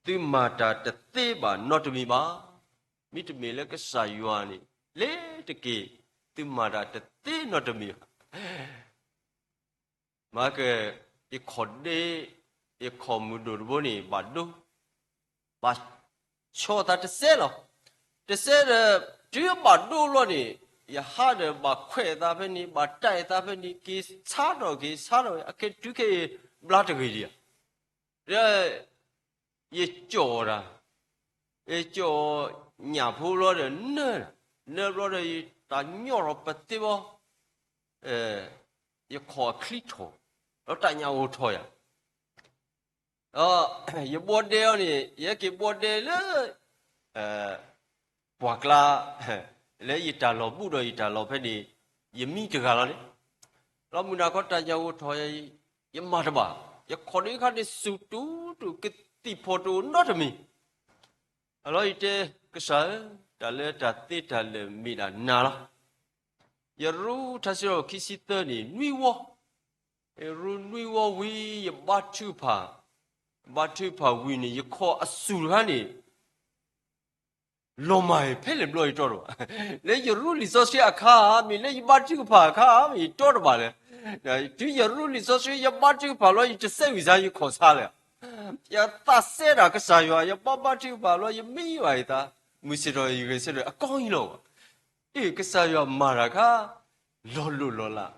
သုမၤတၢ်တသ့ဘၣ်နီတမံၤဘၣ်. မ့တမ့ၢ်လၢကစၢ်ယွၤန့ၣ် လ့ၤတက့ၢ်, သုမၤတၢ်တသ့နီတမံၤဘၣ်. မ့ၢ်က ယခီၣ်ဒ့, ယခီၣ်မုၢ်ဒိၣ်တဘိန့ၣ် ဘၣ်ဒိ, ဘၣ်ဆီသးတစဲးလီၤ. တစဲးဒီး တုၤဘၣ်ဒိဘျီန့ၣ်, ယဟးဒီးဘၣ်ခွဲးသးဖဲန့ၣ်, ဘၣ်တဲသးဖဲန့ၣ်, က့ၤဆါထီၣ်က့ၤဆါထီၣ်, အခဲတုၤခဲအံၤဘျါတဂ့ၤဒံးဧါ. ဒီး ယကၠီၣ်တၢ်, ယကၠီၣ်ညၣ်ဖိဘျီဒီးနၢ, နၢဘျီဒီးယတၢ်ညီထီၣ်ပသ့ဘီ, ယခီၣ်အချံထီၣ်, ဒီးတၢ်ညၣ်အိၣ်ထီၣ်ယၤ, ဒီးယဘှီဒဲအီၤန့ၣ် ယဟဲက့ၤဘှီဒဲလၢ ပှၢ်ကျါ လၢယတၢ်လီၢ်ဘူးဒီးယတၢ်လီၢ်ဖဲန့ၣ် ယမံတဂၤလီၤန့ၣ်, ဒီးမုၢ်နၤခီတၢ်ညၣ်အိၣ်ထီၣ်ယၤ, ယမၤတဘၣ်, ယခီၣ်ဒ့ခါန့ၣ်စူၤတူၤတူၤ ကသံၣ်ဖီၣ်တအိၣ်နီတမံၤ. အလီၢ်ယတဲ, ကစၢ်ဧၢ, တၢ်လၢတၢ်သ့တၢ်လၢာ်မ့ၢ်ဒၣ်နၤလီၤ. ယရူၢ်ထါစံးထီၣ်ခံဆံသၢန့ၣ် နွံဝီ, ယရူၢ်နွံဝီဝံၤ ယဘါထုကဖၣ်, ဘါထုကဖၣ်ဝံၤန့ၣ် ယခီၣ်အစူၤတခါန့ၣ် လီၤမၢ်အံၤ ဖဲလဲၣ်ဘျီယတီဒီးဘၣ်. လၢယရူၢ်လံာ်စီဆှံအခါ မ့ၢ်လၢယဘါထုကဖၣ်အခါ မ့ၢ်ယတီတဘၣ်လဲၣ်. တုၤယရူၢ်လံာ်စီဆှံ ယဘါထုကဖၣ်လီၤ ယတစဲးဝံၤစါ ယခီၣ်ဆါလၢာ်. ယသးစဲဒၣ်ကစၢ်ယွၤ ယဘါဘါထုကဖၣ်လီၤ ယမံဘၣ်ယသး, မုၢ်ဆ့ၣ်ထီၣ်ယဂဲၤဆၢထၢၣ်အကီၢ်အံၤလီၤ. အ့ၣ် ကစၢ်ယွၤမၤတၢ်ခါ လီၤလိၢ်လီၤလး.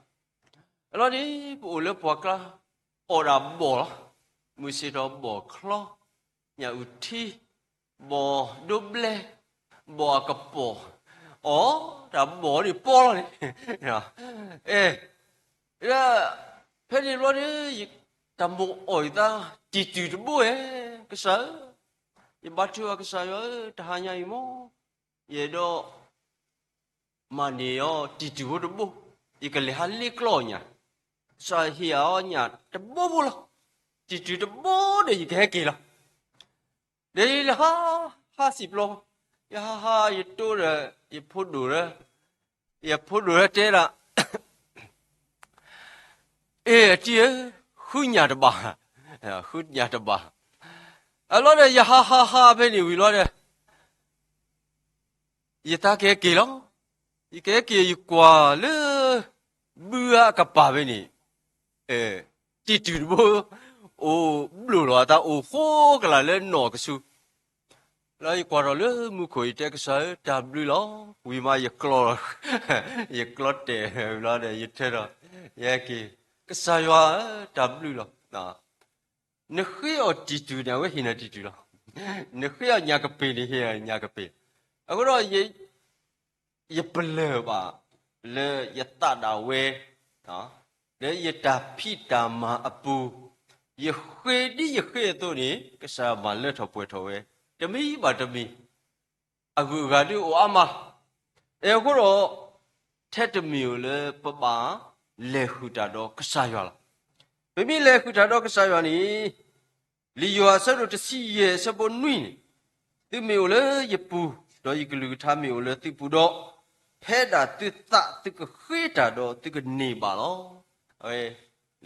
အလီၢ်န့ၣ် ပအိၣ်လၢပှၢ်ကျါ အီၣ်ဒၣ်ဘီၣ်လီၤ. မုၢ်ဆ့ၣ်ထီၣ်ဘီၣ်ချီ, ညၣ်အုၣ်ထံ, ဘီၣ်ဒိဘျဲ, ဘီၣ်အကပီၤ, အီၣ်ဒၣ်ဘီၣ်န့ၣ်ပီလီၤန့ၣ်. အဲ ဖဲန့ၣ်ဘျီန့ၣ် တၢ်မိၣ်အီၣ်ယသး တံၢ်တုၤတဘိဧဲ, ကစၢ်ဧၢ, ယဘါထုကဖၣ်ကစၢ်ယွၤဧၢ, တဟါညါအံၤမ့ၢ် ယအဲၣ်ဒိး မၤန့ၢ်အီၤတံၢ်တုၤဖိတဘိ, ယကလဲၤဟးလ့ကျီညၣ်, ကစၢ်ဟ့ၣ်အီၤညၣ်တဘိဖိလီၤ. တံၢ်တုၤတဘိဒီး ယကဟဲက့ၤလီၤ. ဒီးယလဲၤဟး ဟးစံာ်ပျီ, ယဟးဟး ယတိဒီး ယဖိဒိၣ်ဒီး ယဖိဒိၣ်ဒီးတဲဒၣ် အ့ၣ် အတံၢ်ဧၢ, ဃုညၣ်တဘၣ်, ဃုညၣ်တဘၣ်. အလီၢ်ဒီး ယဟးဟးဟးဖဲန့ၣ်ဝံၤလီၤဒီး ယသးကဟဲက့ၤလီၤ. ယကဟဲက့ၤ ယကွၢ်လၢ ဘုအကပၤဖဲန့ၣ် တံၢ်တုၤတဘိ အိၣ်ဘျိၣ်လီၤအသး အိၣ်ဃိကလာ်လၢနီၣ်ကဆူ လီၤ. ယကွၢ်ထီၣ်လၢမူခိၣ် ယတဲကစၢ်ဧၢ တၢ်ဘျုးလီၤ. ဝံၤမးယကျီ, ယကျီတဲာ်လီၤဒီး ယထၢထီၣ်, ယဟဲက့ၤ, ကစၢ်ယွၤဧၢ တၢ်ဘျုးလီၤ. နဃ့အီၤတံၢ်တုၤန့ၣ် အဝဲဟ့ၣ်နၤတံၢ်တုၤလီၤ. နဃ့အီၤညၣ်ကပ့ၤန့ၣ် ဟ့ၣ်နၤညၣ်ကပ့ၤ. အဃိဒီး ယပလၢၢ်ဘၣ်လၢယသးဒၣ်ဝဲ, လၢယတၢ်ဖံးတၢ်မၤအပူၤ, ယဃ့ဒ်ယဃ့အသိးန့ၣ် ကစၢ်မၤလၢထီၣ်ပှဲၤထီၣ်ဝဲ တမံၤဘၣ်တမံၤ, အဂုၤအဂၤဒုးအိၣ်အါမး. အဃိဒီး ထဲတမံၤဧိၤလၢပဘၣ်လဲၤဃုာ်တၢ်ဒီးကစၢ်ယွၤလီၤ. ပမ့ၢ်လဲၤဃုာ်တၢ်ဒီးကစၢ်ယွၤန့ၣ် လံာ်ယိၤဟၣ်အဆၢဒိၣ်တဆံယဲၢ်အဆၢဖိနွံန့ၣ်, သုမ့ၢ်အိၣ်လၢယပူၤ, ဒီးယကလုၢ်ကထါမ့ၢ်အိၣ်လၢသုပူၤဒီး, ဖဲဒၣ်သုသးသုကဃ့တၢ်ဒီးသုကန့ၢ်ဘၣ်လီၤ. အဝဲ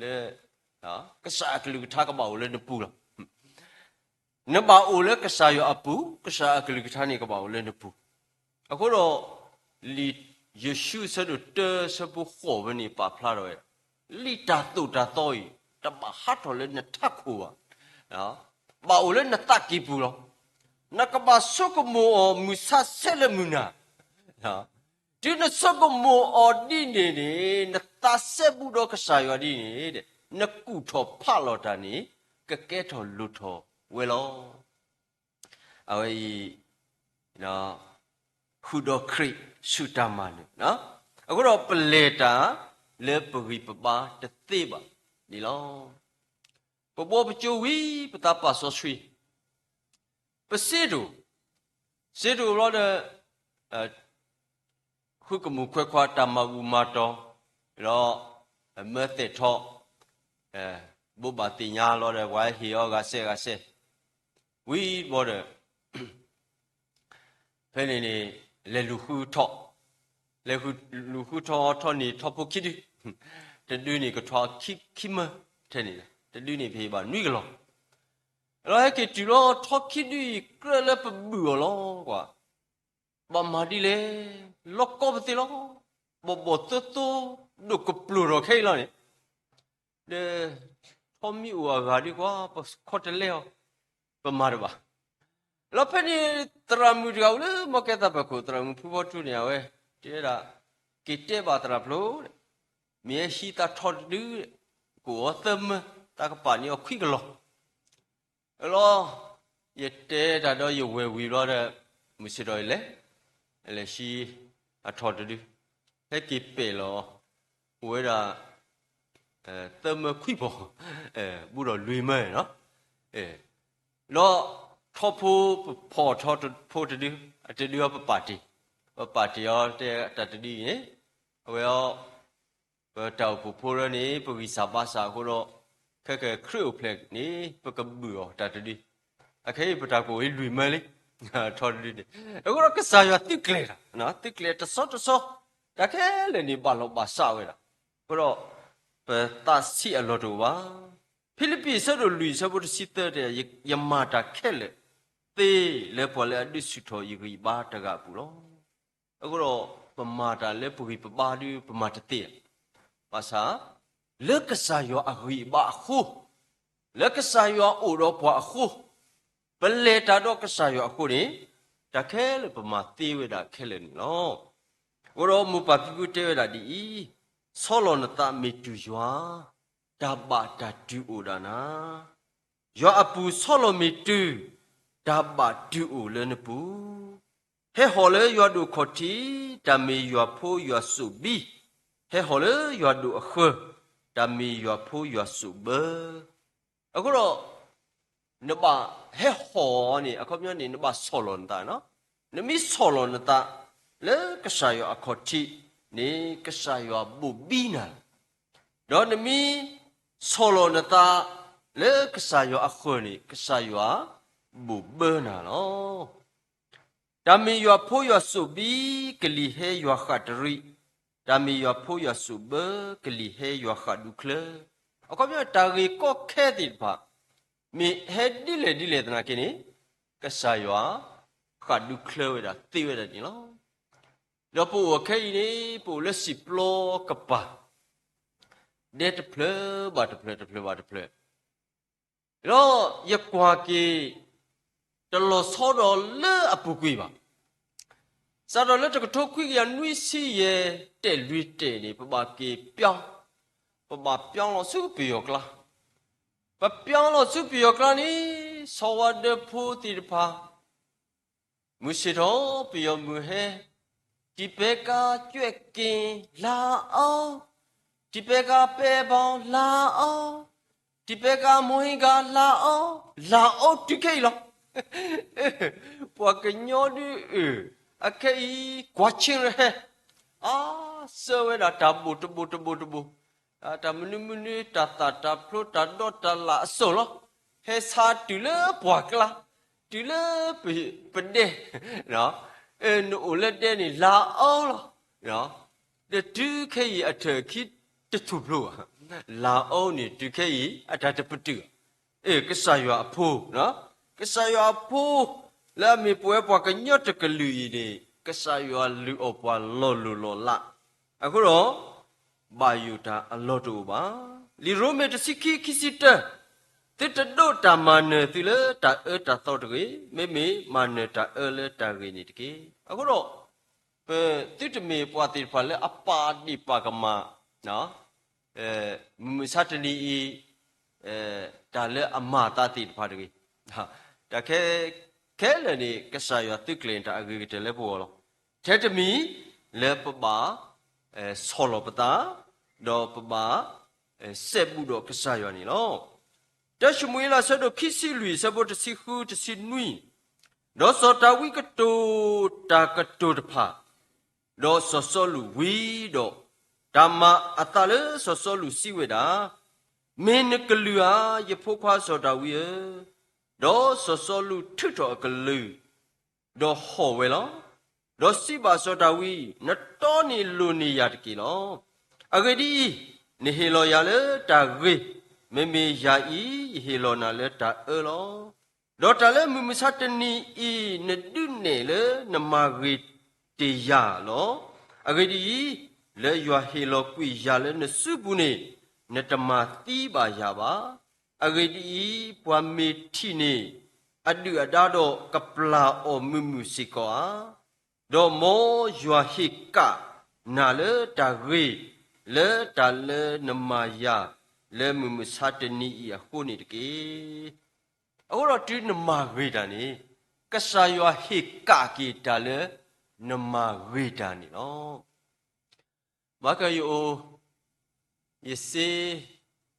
လၢ ကစၢ်အကလုၢ်ကထါကဘၣ်အိၣ်လၢနပူၤလီၤ. နဘၣ်အိၣ်လၢကစၢ်ယွၤအပူၤ, ကစၢ်အကလုၢ်ကထါန့ၣ်ကဘၣ်အိၣ်လၢနပူၤ. အဃိဒီး လံာ်ယိၤၡူအဆၢဒိၣ်တၢအဆၢဖိဃိးဖဲန့ၣ် ပာ်ဖျါထီၣ်ဝဲဒၣ်, လံာ်တၢ်သိၣ်တၢ်သီအံၤ တဘၣ်ဟးထီၣ်လၢနထးခိၣ်ဘၣ်, ဘၣ်အိၣ်လၢနသးကံၢ်ပူၤလီၤ. နကဘၣ်ဆိကမိၣ်အီၤမုၢ်ဆါဆဲးလၢမုၢ်နၤ တုၤနဆိကမိၣ်အီၤဒ်န့ၣ်န့ၣ် နသးစဲဘူးဒီးကစၢ်ယွၤဒ်န့ၣ်, နကူၣ်ထီၣ်ဖးလီၤတၢ်န့ၣ် ကကဲထီၣ်လိၣ်ထီၣ်ဝဲလီၤ. အဝဲအံၤ ဃုာ်ဒီးခရံာ်ဆူတၢ်မၤနၢၤ, အဃိဒီးပလဲၤတၢ်လၢပဂံၢ်ပဘါတသ့ဘၣ်န့ၣ်လီၤ. ပဘှီပကၠိဝံၤ ပသးပာ်စီဆှံ ပစ့တအိၣ်, စ့တအိၣ်ဘျီဒီး ဃုကမူၣ်ခွဲးခွါတၢ်မၤဘူၣ်မၤတီၤ, ဒီးမၢသဲးထီၣ်, ဘိးဘၣ်သ့ၣ်ညါလီၤဒီး ပှၤဟ့ၣ်အီၤဂၤစဲးဂၤစဲး, ဝံၤဘီဒီး ဖဲန့ၣ်န့ၣ် လဲၤလူၤဃုထီၣ်, လဲၤလူၤဃုထီၣ်ထီၣ်န့ၣ် ထီၣ်ဖိခံဒု, တဒုန့ၣ်ကထွါခံမၢထဲန့ၣ်, တဒုန့ၣ်ပဟ့ၣ်ဘၣ်နွံကလီၤ, လီၤဟဲက့ၤတုၤလီၤထီခံဒုအံၤ ကြၢးလၢပဘုၣ်အီၤလီၤကွၢ်, ဘၣ်မၤဒ်လဲၣ်, လီၤကီပသ့လီၤ, ဘီၣ်ဘီၣ်သိသိ ဒိၣ်ကပျိၤထီၣ်ခဲအံၤလီၤန့ၣ် ဒီး ထီမ့ၢ်အိၣ်အဂၤဒ်ကွၢ် ပခီတလဲအီၤ, ပမၤတဘၣ်. လီၤဖဲန့ၣ် သရၣ်မုၣ်တဂၤအိၣ်လၢမီၢ်ကဲသးပၢၤခိၣ် သရၣ်မုၣ်ဖုဘီထူန့ၣ် အဝဲ တဲဒၣ်, က့ၤတဲဘၣ်သရၣ်ဖျိ, မ့ၢ်ဟဲဟံးသးထီတဒု, ကအိၣ်အီၤသၢမၢ, သးကပာ်န့ၢ်အီၤခွံကလီၤ လီၤ, ယတဲတၢ်ဒီးယဝဲၢ်ဝံၤဘျီဒီး မုၢ်ဆ့ၣ်ထီၣ်ယလဲၤ, လဲၤဟံးအထီတဒု, ဟဲက့ၤပဲာ်လီၤ, အိၣ်ဝဲဒၣ် သၢမၢခွံဖီ, ဘူးဒီးလွံၢ်မၢနီၤ, ဒီးထီဖိ ပဖီၣ်ထီဖိတဒု, အတဒုအီၤပပာ်တ့ၢ်, ပပာ်တ့ၢ်အီၤတဲတၢ်တဒုအံၤန့ၣ်, အဝဲအီၤ ပတၢ်အိၣ်ဖှိၣ်ဖိရၢန့ၣ် ပဂံၢ်စၢ်ဘါစၢ်အဃိဒီး ခဲကခရံာ်အိၣ်ဖျဲၣ်န့ၣ် ပကဘုၣ်အီၤတၢ်တဒု, အခဲအံၤပတၢ်ကအိၣ်အံၤလွံၢ်မၢလံ, ထီတဒုန့ၣ်, အဃိဒီးကစၢ်ယွၤသုးကျဲၤတၢ်, သုးကျဲၤတဆီတဆီ, တၢ်ခဲလၢာ်န့ၣ်ဘၣ်လီၤဘၣ်စးဝဲဒၣ်, အဃိဒီး ပသးဆံးအလီၢ်တအိၣ်ဘၣ်. ဖံလံးပံၤအဆၢဒိၣ်လွံၢ်အဆၢဖိတဆံသၢတဲ, ယမၤတၢ်ခဲလၢာ်သ့လၢပှၤလၢအဒုးဆူၣ်ထီၣ်ယဂံၢ်ယဘါတဂၤအပူၤလီၤ. အဃိဒီး ပမၤတၢ်လၢပဂံၢ်ပဘါဒုး ပမၤတသ့, ဘၣ်ဆၣ် လၢကစၢ်ယွၤအဂံၢ်အဘါအဃိ, လၢကစၢ်ယွၤအိၣ်ဒီးပှၤအဃိ, ပလဲၤတၢ်ဒီးကစၢ်ယွၤအဃိန့ၣ်, တၢ်ခဲလၢာ်ပမၤသ့ဝဲဒၣ်ခဲလၢာ်န့ၣ်လီၤ. အဃိဒီးမိၢ်ပၢ်ဖံဖုတဲဝဲဒၣ်ဒ်အံၤ, ဆီလီၤနသးမ့ၢ်တုၤယွၤ, တၢ်ဘၣ်တၢ်တုၤအိၣ်ဒၣ်နၤ ယွၤအပူၤဆီလီၤမ့ၢ်တုၤ, တၢ်ဘၣ်တုၤအိၣ်လၢနပူၤ, ဟဲဟီၣ်လၢယွၤဒိၣ်ခီၣ်ထံး, တၢ်မ့ၢ်ယွၤဖိယွၤစိၣ်ဘံ, ဟဲဟီၣ်လၢယွၤဒိၣ်အဃၢၤ, တၢ်မ့ၢ်ယွၤဖိယွၤစိၣ်ဘၢ. အဃိဒီး နဘၣ်ဟဲဟီၣ်န့ၣ် အခီပညီန့ၣ် နဘၣ်ဆီၣ်လီၤနသး, နမ့ၢ်ဆီၣ်လီၤနသး လၢကစၢ်ယွၤအခီၣ်ထံးန့ၣ် ကစၢ်ယွၤဘိၣ်ဘံနၤ, ဒီးနမ့ၢ်ဆီၣ်လီၤနသး လၢကစၢ်ယွၤအဃၢၤန့ၣ် ကစၢ်ယွၤဘိၣ်ဘၢနၤလီၤ. တၢ်မ့ၢ်ယွၤဖိယွၤစိၣ်ဘံ, ကလံၤဟဲယွၤဃၣ်တရံး, တၢ်မ့ၢ်ယွၤဖိယွၤစိၣ်ဘၢ, ကလံၤဟဲယွၤဃၣ်ဒူချၢ. အခီပညီ တၢ်ဂ့ၢ်ကီခဲသ့ၣ်တဖၣ် မ့ၢ်ဟဲဒ်လဲၣ်ဒ်လဲၣ်သနာ်က့န့ၣ် ကစၢ်ယွၤဃၣ်ဒူချၢဝဲဒၣ်သ့ဝဲဒၣ်န့ၣ်လီၤ. ဒီးပအိၣ်အခဲအံၤန့ၣ် ပအိၣ်လၢစံၣ်ပျီကပၤ ဒဲတဖျၢၣ်ဘၣ်တဖျၢၣ် တဖျၢၣ်ဘၣ်တဖျၢၣ် ဒီးယကွၢ်က့ၤ တလီၤဆီဒီးလၢအပူၤကွံာ်ဘၣ်. စးထီၣ်လၢတကထိခွံကယၤနွံဆံယဲၢ် တဲာ်လွံၢ်တဲာ်န့ၣ် ပဘၣ်က့ၤပၠီ, ပဘၣ်ပၠီလီၤဆူပယီၤကျါ, ပပၠီလီၤဆူပယီၤကျါန့ၣ် ဆီဝါဒၢဖိသ့ၣ်တဖၣ် မုၢ်ဆ့ၣ်ထီၣ်ပယီၤမုၢ်ဟဲ, ထံပဲကါကွဲးက့ၤ လာအောင်, ထံပဲကါပဲဘီ လာအောင်, ထံပဲကါ မဟိကါ လာအောင်, လာအောင် တုၤခဲအံၤလီၤ. ပှၤကညီဒုးအုၣ်, အခဲအံၤ ကွၢ်ဆ့ရဟဲ, အါ, စၢဝဲဒၣ်တၢ်ဘိၣ်တဘိၣ်တဘိၣ်တဘိၣ် တၢ်မနုၤမနုၤ တၢ်သၣ်တၢ်ဖျိတၢ်ဒီတၢ်လၣ်အစိၣ်လီၤ. ဟဲဆါတုၤလၢပှၢ်ကျါ, တုၤလၢပဒဲ, နအိၣ်လၢဒဲန့ၣ် လာအောင်လီၤ. ဒီးတုၤခဲအံၤအထၢၣ်အခံတထူၣ်ဖျိဘၣ်, လာအောင်န့ၣ် တုၤခဲအံၤအတၢ်တပတုာ်ဘၣ်. ကစၢ်ယွၤအဖိ, ကစၢ်ယွၤအဖိ လၢအမ့ၢ်ပဝဲပှၤကညီတကလုာ်အံၤန့ၣ် ကစၢ်ယွၤလုၢ်အီၣ်ပှၤလီၤလိၢ်လီၤလး, အဃိဒီး ဘၣ်ယိၣ်တၢ်အလီၢ်တအိၣ်ဘၣ်. လံာ်ရိမ့ၤတဆံခံ ခံဆံတၢ, သုတဒိးတၢ်မၤနၢၤသုလၢတၢ်အၢတၢ်သီတဂ့ၤ, မ့မ့ၢ်မၤနၢၤတၢ်အၢလၢတၢ်ဂ့ၤန့ၣ်တက့ၢ်. အဃိဒီး ပသုတမ့ၢ်ပှၤသ့ၣ်တဖၣ်လၢအပာ်ဒ့ၣ်ပာ်ကမၣ် မုၢ်မဆါတနံၤအံၤ တၢ်လၢအမၤအသးသ့ၣ်တဖၣ်တဂ့ၤ. တၢ်ခဲ ခဲလၢာ်န့ၣ် ကစၢ်ယွၤသုးကျဲၤတၢ်အဂ့ၤကတၢၢ်လၢပဂီၢ်လီၤ. ထဲတမံၤ လၢပဘၣ် ဆီၣ်လီၤပသး ဒီးပဘၣ် စဲဘူးဒီးကစၢ်ယွၤန့ၣ်လီၤ. တၢၡမူၤအ့လး အဆၢဒိၣ်ခံဆံလွံၢ် အဆၢဖိတဆံဃု တဆံနွံ, ဒီးစီၤဒၤဝံးကတိၤတၢ်ကတိၤတဖၣ်, ဒီးစီၤစီလူးဝံၤဒီး, တၢ်မၤအသးလၢစီၤစီလူးစံးဝဲဒၣ်, မ့ၢ်နကလုၢ်ဧါ, ယဖိခွါစီၤဒၤဝံးဧၢ. ဒီးစီၤစီလူးထုးထီၣ်အကလုၢ်, ဒီးဟီၣ်ဝဲလီၤ. ဒီးစံးဘၣ်စီၤဒၤဝံး, နတီန့ၣ်လိၣ်န့ၢ်ယၤတက့ၢ်လီၤ. အဂ့ၢ်ဒ်အံၤ, နဟ့ၣ်လီၤယၤလၢတၢ်ဂ့ၤ, မ့မ့ၢ်ယၤအံၤ ယဟ့ၣ်လီၤနၤလၢတၢ်အၢလီၤ. ဒီးတၢ်လၢမုၢ်မဆါတနံၤအံၤ နဒုးနဲၣ်လၢနမၤဂ့ၤတ့ၢ်ယၤလီၤ. အဂ့ၢ်ဒ်အံၤ, လၢယွၤဟ့ၣ်လီၤကွံာ်ယၤလၢနစုပူၤန့ၣ်, နတမၤသံဘၣ်ယၤဘၣ်. အဂ့ၢ်ဒ်အံၤ, ပှၤမ့ၢ်ထံၣ်န့ၣ် အဒုၣ်အဒါဒီးကပျၢ်အီၤမုာ်မုာ်စ့ၢ်ကီးဧါ. ဒီးမ်ယွၤဟ့ၣ်ကၣ်နၤလၢတၢ်ဂ့ၤ, လၢတၢ်လၢနမၤယၤ လၢမုၢ်မဆါတနံၤအံၤအဃိန့ၣ်တက့ၢ်. အဃိဒီးတုၤနမၤဂ့ၤတၢ်န့ၣ်, ကစၢ်ယွၤဟ့ၣ်ကၣ်က့ၤတၢ်လၢနမၤဂ့ၤတၢ်န့ၣ်လီၤ. ဘၣ်ကယအိၣ်, ယစ့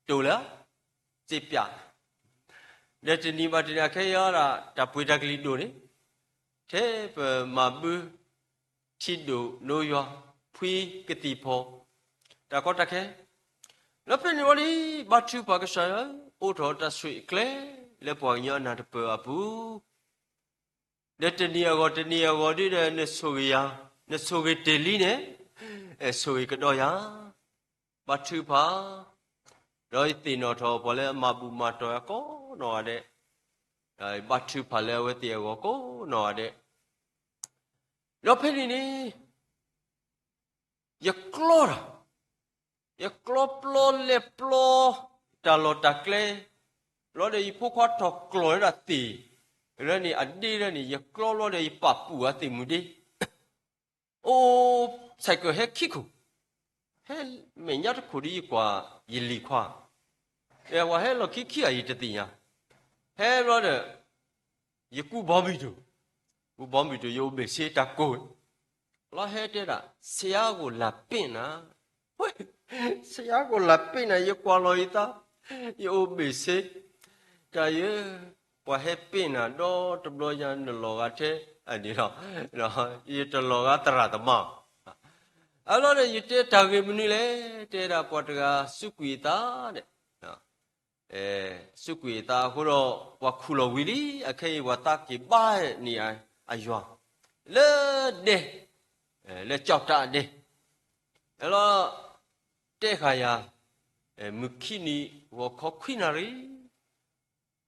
တိၢ်လၢ, စ့ပျၢ်, ဒီးတနံၤဘၣ်တနံၤအခဲအံၤဒၣ် တၢ်ပှ့ၤတၢ်ကလံၤဒိၣ်န့ၣ်, ထဲပမၤဘု ထံဒိၣ်နိယွၤ, ဖှံကသံၣ်ဖီ, တၢ်ကီတၢ်ခဲ, လၢဖဲန့ၣ်ဝံၤလံ, ဘါထုကဖၣ်ကစၢ်ယွၤ, အိးထီၣ်တၢ်ဆိၣ်ဂ့ၤအကျဲ လၢပှၤကညီအနၢ်တပၢၢ်အပူၤ ဒီးတနံၤအဂီၢ်တနံၤအဂီၢ်ဒ်ဒီး နဆိၣ်ဂ့ၤယၤ, နဆိၣ်ဂ့ၤတ့ၢ်လံန့ၣ်, ဆိၣ်ဂ့ၤကဒီးယၤ, ဘါထုကဖၣ်, ဒီးယသ့ၣ်နီၣ်ထီၣ်ပှၤလၢအမၤဘူၣ်မၤတီၢ်ယၤကိးနီၢ်ဂၤဒဲး, ဘါထုကဖၣ်လၢအဝဲသ့ၣ်အဂီၢ်ကိးနီၢ်ဂၤဒဲး, ဒီးဖဲန့ၣ်န့ၣ် ယကျီတၢ်, ယကျီပျီလဲၤပျီ တၢ်လီၢ်တၢ်ကျဲ, ဘျီဒီးယဖိခွါထီၣ်ကျီၢ်ဝဲဒၣ်သ့ၣ်, လၢန့ၣ်အဒ့လၢန့ၣ် ယကျီဘျီဒီးယပာ်ပူၤအသ့ၣ်မုၢ်ဒ့, အိၣ် ဆိုင်ကယ် ဟဲခံခိၣ်, ဟဲမဲာ်ညါတခိၣ်ဒီးယကွၢ်ယလံၤခွါ, ပှၤဟဲလီၢ်ခံခံဂၤအံၤတသ့ၣ်ညါ, ဟဲဘျီဒီး ယကူဘီမုၢ်တိၢ်, ကူဘီမုၢ်တိၢ် ယအိၣ်ဘ့ၣ်ဆ့တၢ်ကိၢ်, လီၤဟဲတဲဒၣ် ဆရာကိုလာပင့်နၤ, ဆရာကိုလာပင့်နၤ ယကွၢ်လီၤယသး, ယအိၣ်ဘ့ၣ်ဆ့, တၢ်ယဲ, ပှၤဟဲပင့်နၤဒီတဘျီညါ နလီၤဂာ်ထဲအန့ၣ်လီၤ, ယတလီၤဂာ်သရၣ်သမါ, အလီၤဒီး ယတဲတၢ်ဂ့ၢ်မနုၤလဲၣ်, တဲဒၣ်ပှၤတဂၤစူးကွံာ်အသး, စူးကွံာ်အသးအဃိဒီး ပှၤခူၣ်လီၤဝံၤလံ, အခဲအံၤပှၤသးက့ၤဘါန့ၢ်အယွၤ လၢဒဲ, လၢကၠီၣ်တၢ်အဒဲ, အလီၤ တဲဃာ်ယၤ, မုၢ်ခံနံၤ ဂီၤခီခွံနၣ်ရံၣ်,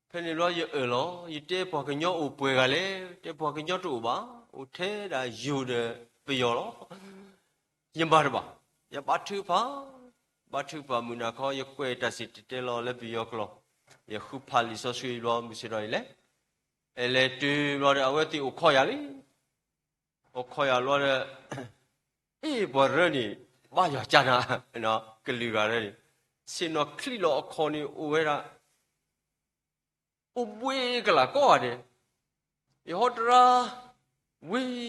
ဖဲန့ၣ်ဘျီယအၢၣ်လီၤ, ယတဲပှၤကညီအိၣ်ပှဲၤဂၤလဲၣ်, တဲပှၤကညီတအိၣ်ဘၣ်, အိၣ်ထဲဒၣ်ယိၤဒီးပယီၤလီၤ. ယမၤတဘၣ်, ယဘါထုကဖၣ်, ဘါထုကဖၣ်မုၢ်နၤခီ ယကွဲးတၢ်စံၣ်တဲၤတဲလီၤလၢပယီၤကျိာ်, ယဃုဖးလံာ်စီဆှံဘျီ မုၢ်ဆ့ၣ်ဒီးယလဲၤ, လဲၤတုၤဘျီဒီး အဝဲသ့ၣ်အိၣ်ခိးယၤလံ, အိၣ်ခိးယၤဘျီဒီး အ့ၣ် ပှၤရၢန့ၣ် ဘါယွၤကၢ်နၤ, ကလုာ်ဂၤရၢန့ၣ်, ဆ့ၣ်နီၤချံးလီၤအခီၣ်န့ၣ်အိၣ်ဝဲဒၣ် အိၣ်ဘှံးကလာ်ကိးဂၤဒဲး, ယဟီတရါဝံၤ,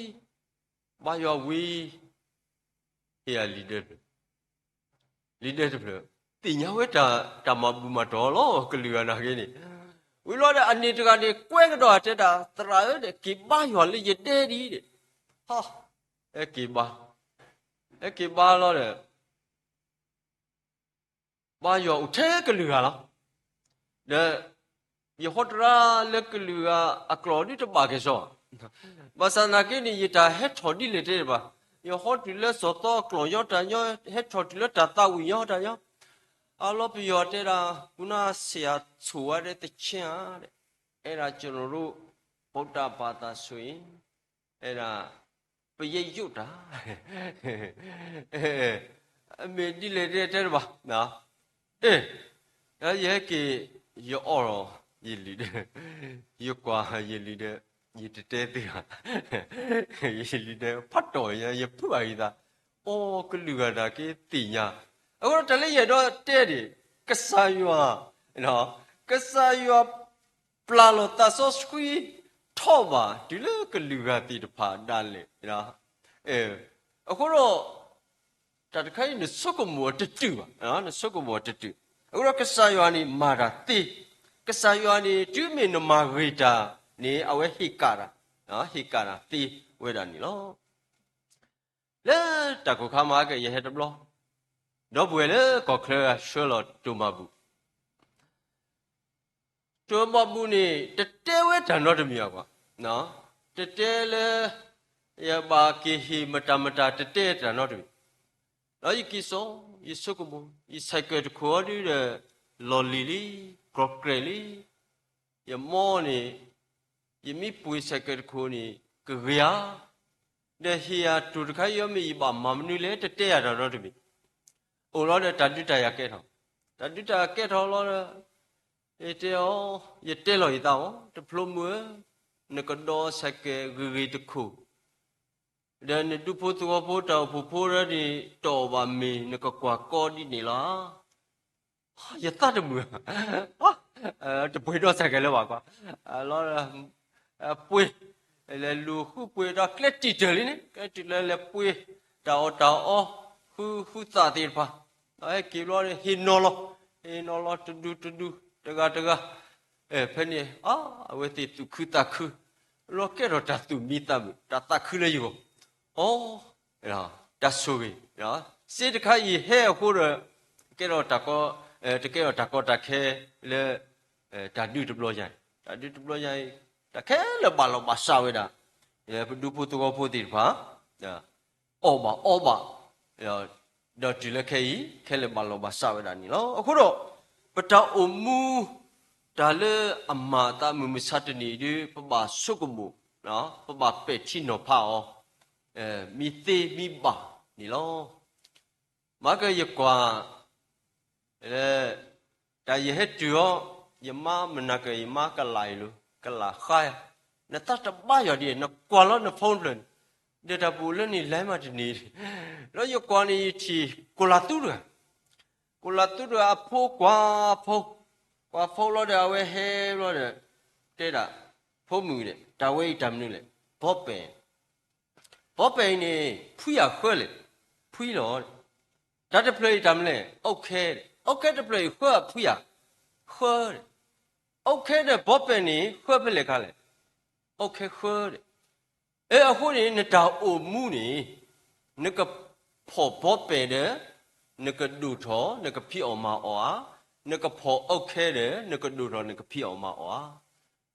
ဘါယွၤဝံၤ, ဟ့ၣ်ယၤလံာ်ဒၢတဖျၢၣ်, လံာ်ဒၢတဖျၢၣ်, သ့ၣ်ညါဝဲတၢ်မၤဘူၣ်မၤတီၢ်လီၤ ကလုာ်ဂၤနာ်က့န့ၣ်, ဝံၤလီၤဒီးအန့ၣ်တဂၤန့ၣ် ကွဲးကဒီးတဲဒၣ် သရၣ်ဧၢဒီး က့ၤဘါယွၤလၢယဒဲဒ်အံၤဒီး, ဟါ, ဟဲက့ၤဘါ, ဟဲက့ၤဘါလီၤဒီး ဘါယွၤအိၣ်ထဲကလုာ်ဂၤလီၤ. ဒီး ယဟီတရါလၢကလုာ်ဂၤအကျိာ်ဒ်တဘၣ်က့ၤစီ, ဘၣ်ဆၣ်သနာ်က့န့ၣ် ယတၢ်ဟဲထီၣ်ဒ်လဲၣ်တဲဘၣ်, ယဟီတုၤလၢစီၤသီအကျိာ်ညီတၢ်ညီ, ဟဲထီၣ်တုၤလၢတၢ်သးဝံၣ်ညီတၢ်ညီ, အလီၢ်ပယီၤတဲဒၣ် ခုနဆရာ ဆိုဝါတဲ့သီချင်းဧါ, အဲဒါကျွန်တော်တို့ ဗုဒ္ဓဘာသာဆိုရင် အဲဒါ ပရိတ်ႉယုတ်ႉတာ, မ့ၢ်ဒ်လဲၣ်တဲတဲတဘၣ်, အဲ, ယဟဲက့ၤ ယအီၣ်ဒီး ယလံာ်ဒၢ, ယကွၢ်ယလံာ်ဒၢ, ယတတဲသ့ဘၣ်, ယလံာ်ဒၢ ဖးတီၢ်ညါ ယဖုးအဂံၢ်သး, အိၣ်ကလုာ်ဂၤနာ်က့သ့ၣ်ညါ, အဃိဒီးတၢ်လၢယအဲၣ်ဒိးတဲန့ၣ် ကစၢ်ယွၤ, ကစၢ်ယွၤ ပျၢ်လီၤသးစီဆှံထီၣ်ဘၣ် တုၤလၢကလုာ်ဂၤသ့ၣ်တဖၣ်ဒၣ်လဲာ်, အဃိဒီး တၢ်တခါအံၤ နဆိကမိၣ်အီၤတတုာ်ဘၣ်, နဆိကမိၣ်အီၤတတုာ်, အဃိဒီးကစၢ်ယွၤန့ၣ်မၤတၢ်သ့, ကစၢ်ယွၤန့ၣ် တုၤမ့ၢ်နမၤဂ့ၤတၢ်န့ၣ် အဝဲဟ့ၣ်ကၣ်တၢ်, ဟ့ၣ်ကၣ်တၢ်သ့ဝဲဒၣ်န့ၣ်လီၤ. လၢတၢ်ခိၣ်ခါမၤက့ၤ ယဟဲတဘျီ, ဒီပုၢ်ဝဲၢ်လၢကီၢ်ချၢဆှၢလီၤတိၢ်မၤဘူၣ်, ထိးဘီဘူန့ၣ် တတဲဝဲတၢ်နီတမံၤအဂီၢ်, တတဲလၢ ယဘၣ်က့ၤဟ့ၣ်မတၤမတၤ တတဲတၢ်နီတမံၤ, ဒီးယက့ၤစိာ် ယဆိကမိၣ် ယဆဲးကဲးတခိၣ်အီၤဒုဒီး လီၢ်လံၤလံ, ကြီၢ်ကြဲးလံ, ယမီန့ၣ် ယမ့ၢ်ပှ့ၤဆဲးကဲးတခိၣ်န့ၣ် ကဂ့ၤဧါ, ဒီးဟ့ၣ်ယၤထိးတခါအံၤ မ့ၢ်ယဘၣ်မၤမနုၤလဲၣ် တတဲယၤတၢ်နီတမံၤ, အိၣ်လီၤဒီးတၢ်ဒုးတၢ်ယၤကဲထီၣ်, တၢ်ဒုးတၢ်ယၤကဲထီၣ်လီၤဒီး ယတဲအီၤ, ယတဲလီၤယသးအီၤ, တဖျိမုၣ်ဧၢ, နကဒီးဆဲးကဲးဂ့ၤဂ့ၤတခိၣ် ဒီးနဒူဖိသဝီဖိတၢ်အိၣ်ဖှိၣ်ဖိဒၣ်န့ၣ် တအီၣ်ဘၣ်မ့ၤ နကကွၢ်ကီဒ်န့ၣ်လီၤ. ယသးတမုာ်, တပှ့ၤဒီးဆဲးကဲးလၢၤဘၣ်ကွၢ်, လီၤ, ပှ့ၤ, လဲၤလူၤဃုပှ့ၤဒီးကျဲတံာ်တၢၢ်လံန့ၣ်, ကျဲတံာ်တၢၢ်လဲၤပှ့ၤ တၢ်အီၣ်တၢ်အီ, ဃုဃုသးသ့ၣ်တဖၣ်, ဟဲက့ၤဘျီ ဟ့ၣ်နီၤလီၤ, ဟ့ၣ်နီၤလီၤတဒူတဒူ, တဂၤတဂၤ ဖဲန့ၣ် အဝဲသ့ၣ်သူၣ်ခုသးခု, လီၤကဲထီၣ်တၢ်သူၣ်မံသးမုာ် တၢ်သးခုလၢယဂီၢ်, အိ, တၢ်ဆိၣ်ဂ့ၤ, စ့တခါအံၤဟဲအဃိဒီး ကဲထီၣ်တၢ်ကီ, တကဲထီၣ်တၢ်ကီတၢ်ခဲလၢ တၢ်ဒုးတဘျီညါအံၤ, တၢ်ဒုးတဘျီညါအံၤ, တၢ်ခဲလၢာ်ဘၣ်လီၤဘၣ်စးဝဲဒၣ်, ပဒူဖိသဝီဖိသ့ၣ်တဖၣ် အီၣ်ဘၣ်အီဘၣ်, ဒီးတုၤလၢခဲအံၤ ခဲလၢာ်ဘၣ်လီၤဘၣ်စးဝဲဒၣ်န့ၣ်လီၤ. အဃိဒီး ပတၢ်အိၣ်မူ တၢ်လၢအမၤအသးမုၢ်မဆါတနံၤအံၤဒု ပဘၣ်ဆိကမိၣ်, ပဘၣ်ပဲာ်ထံနီၤဖးအီၤ, မ့ၢ်သ့မ့ၢ်ဘၣ်န့ၣ်လီၤ. မၤကယကွၢ် လၢ တၢ်ယဟဲတုၤအီၤ, ယမါမနၤက ယမါကလးအံၤလီၤ, ကလးဃါယၤ, နသးတဘါယွၤဒ်အံၤ နကွၢ်လီၤန phone တဖျၢၣ်န့ၣ်, ဒီးတၢ်ပူၤလၢန့ၣ်လဲၤမးတနံၤ, ဒီးယကွၢ်န့ၣ်ယထံၣ် ကိးလးသူတဂၤ, ကိးလးသူတဂၤအဖိကွၢ်ဖိ, ကွၢ်ဖိလီၤဒီး အဝဲဟဲဘျီဒီး တဲဒၣ် ဖိမုၣ်န့ၣ် တၢ်ဝဲအံၤတၢ်မနုၤလဲၣ်, ဘီပဲၣ် ဘီပဲၣ်အံၤန့ၣ် ဖှံဧါဃၢလဲၣ်, ဖှံလီၤ. တၢ်တဖျၢၣ်အံၤတၢ်မနုၤလဲၣ်, အုတ်ခဲ, အုတ်ခဲတဖျၢၣ်အံၤဃၢဧါဖှံဧါ, ဃၢ, အုတ်ခဲဒီးဘီပဲၣ်န့ၣ် ဃၢဖဲလဲၣ်ခါလဲၣ်, အုတ်ခဲဃၢ, အဃိန့ၣ် နတၢ်အိၣ်မူန့ၣ် နကဖီၣ်ဘီပဲၣ်ဒီး နကဒိၣ်ထီၣ် နကဖံးအီၣ်မၤအီၣ်ဧါ, နကဖီၣ်အုတ်ခဲဒီး နကဒိၣ်ထီၣ် နကဖံးအီၣ်မၤအီၣ်ဧါ.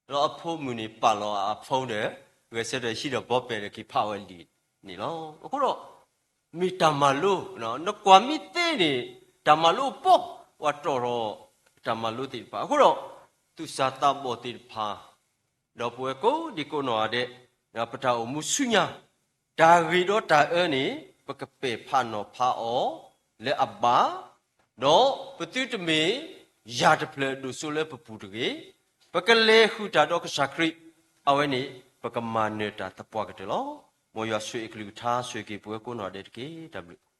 ဒီးအဖိမုၣ်န့ၣ်ပာ်လီၤအ phone ဒီး ဂဲၤဆၢထၢၣ်ဟံးဒီးဘီပဲၣ်ဒီးက့ၤဖးဝဲလံာ်န့ၣ်လီၤ. အဃိဒီး မ့ၢ်တၢ်မၤလိ, နကွၢ်မ့ၢ်သ့န့ၣ် တၢ်မၤလိပီ, ပှၤတီၣ်ထီၣ်တၢ်မၤလိသ့ၣ်တဖၣ်. အဃိဒီး သူၣ်စၢ်သးဘီၣ်သ့ၣ်တဖၣ် ဒီးပဝဲကိးဒံကိးနီၢ်ဂၤဒဲး ပတၢ်အိၣ်မူဆူညါ တၢ်ဂ့ၤဒီးတၢ်အၢန့ၣ် ပကပဲာ်ဖးနီၤဖးအီၤလၢအဘၣ်, ဒီးပသုတမ့ၢ်ယၤတဖျၢၣ်ဒိၣ်စိလၢပပူၤတဂ့ၤ, ပကလဲၤဃုာ်တၢ်ဒီးကစၢ်ခရံာ်, အဝဲန့ၣ် ပကမၤနၢၤတၢ်သပှၢ်ကတၢၢ်လီၤ. မ်ယွၤဆိၣ်ဂ့ၤအကလုၢ်ကထါ ဆိၣ်ဂ့ၤက့ၤပဝဲကိးနီၢ်ဂၤဒဲးတက့ၢ်. တၢ်ဘျုး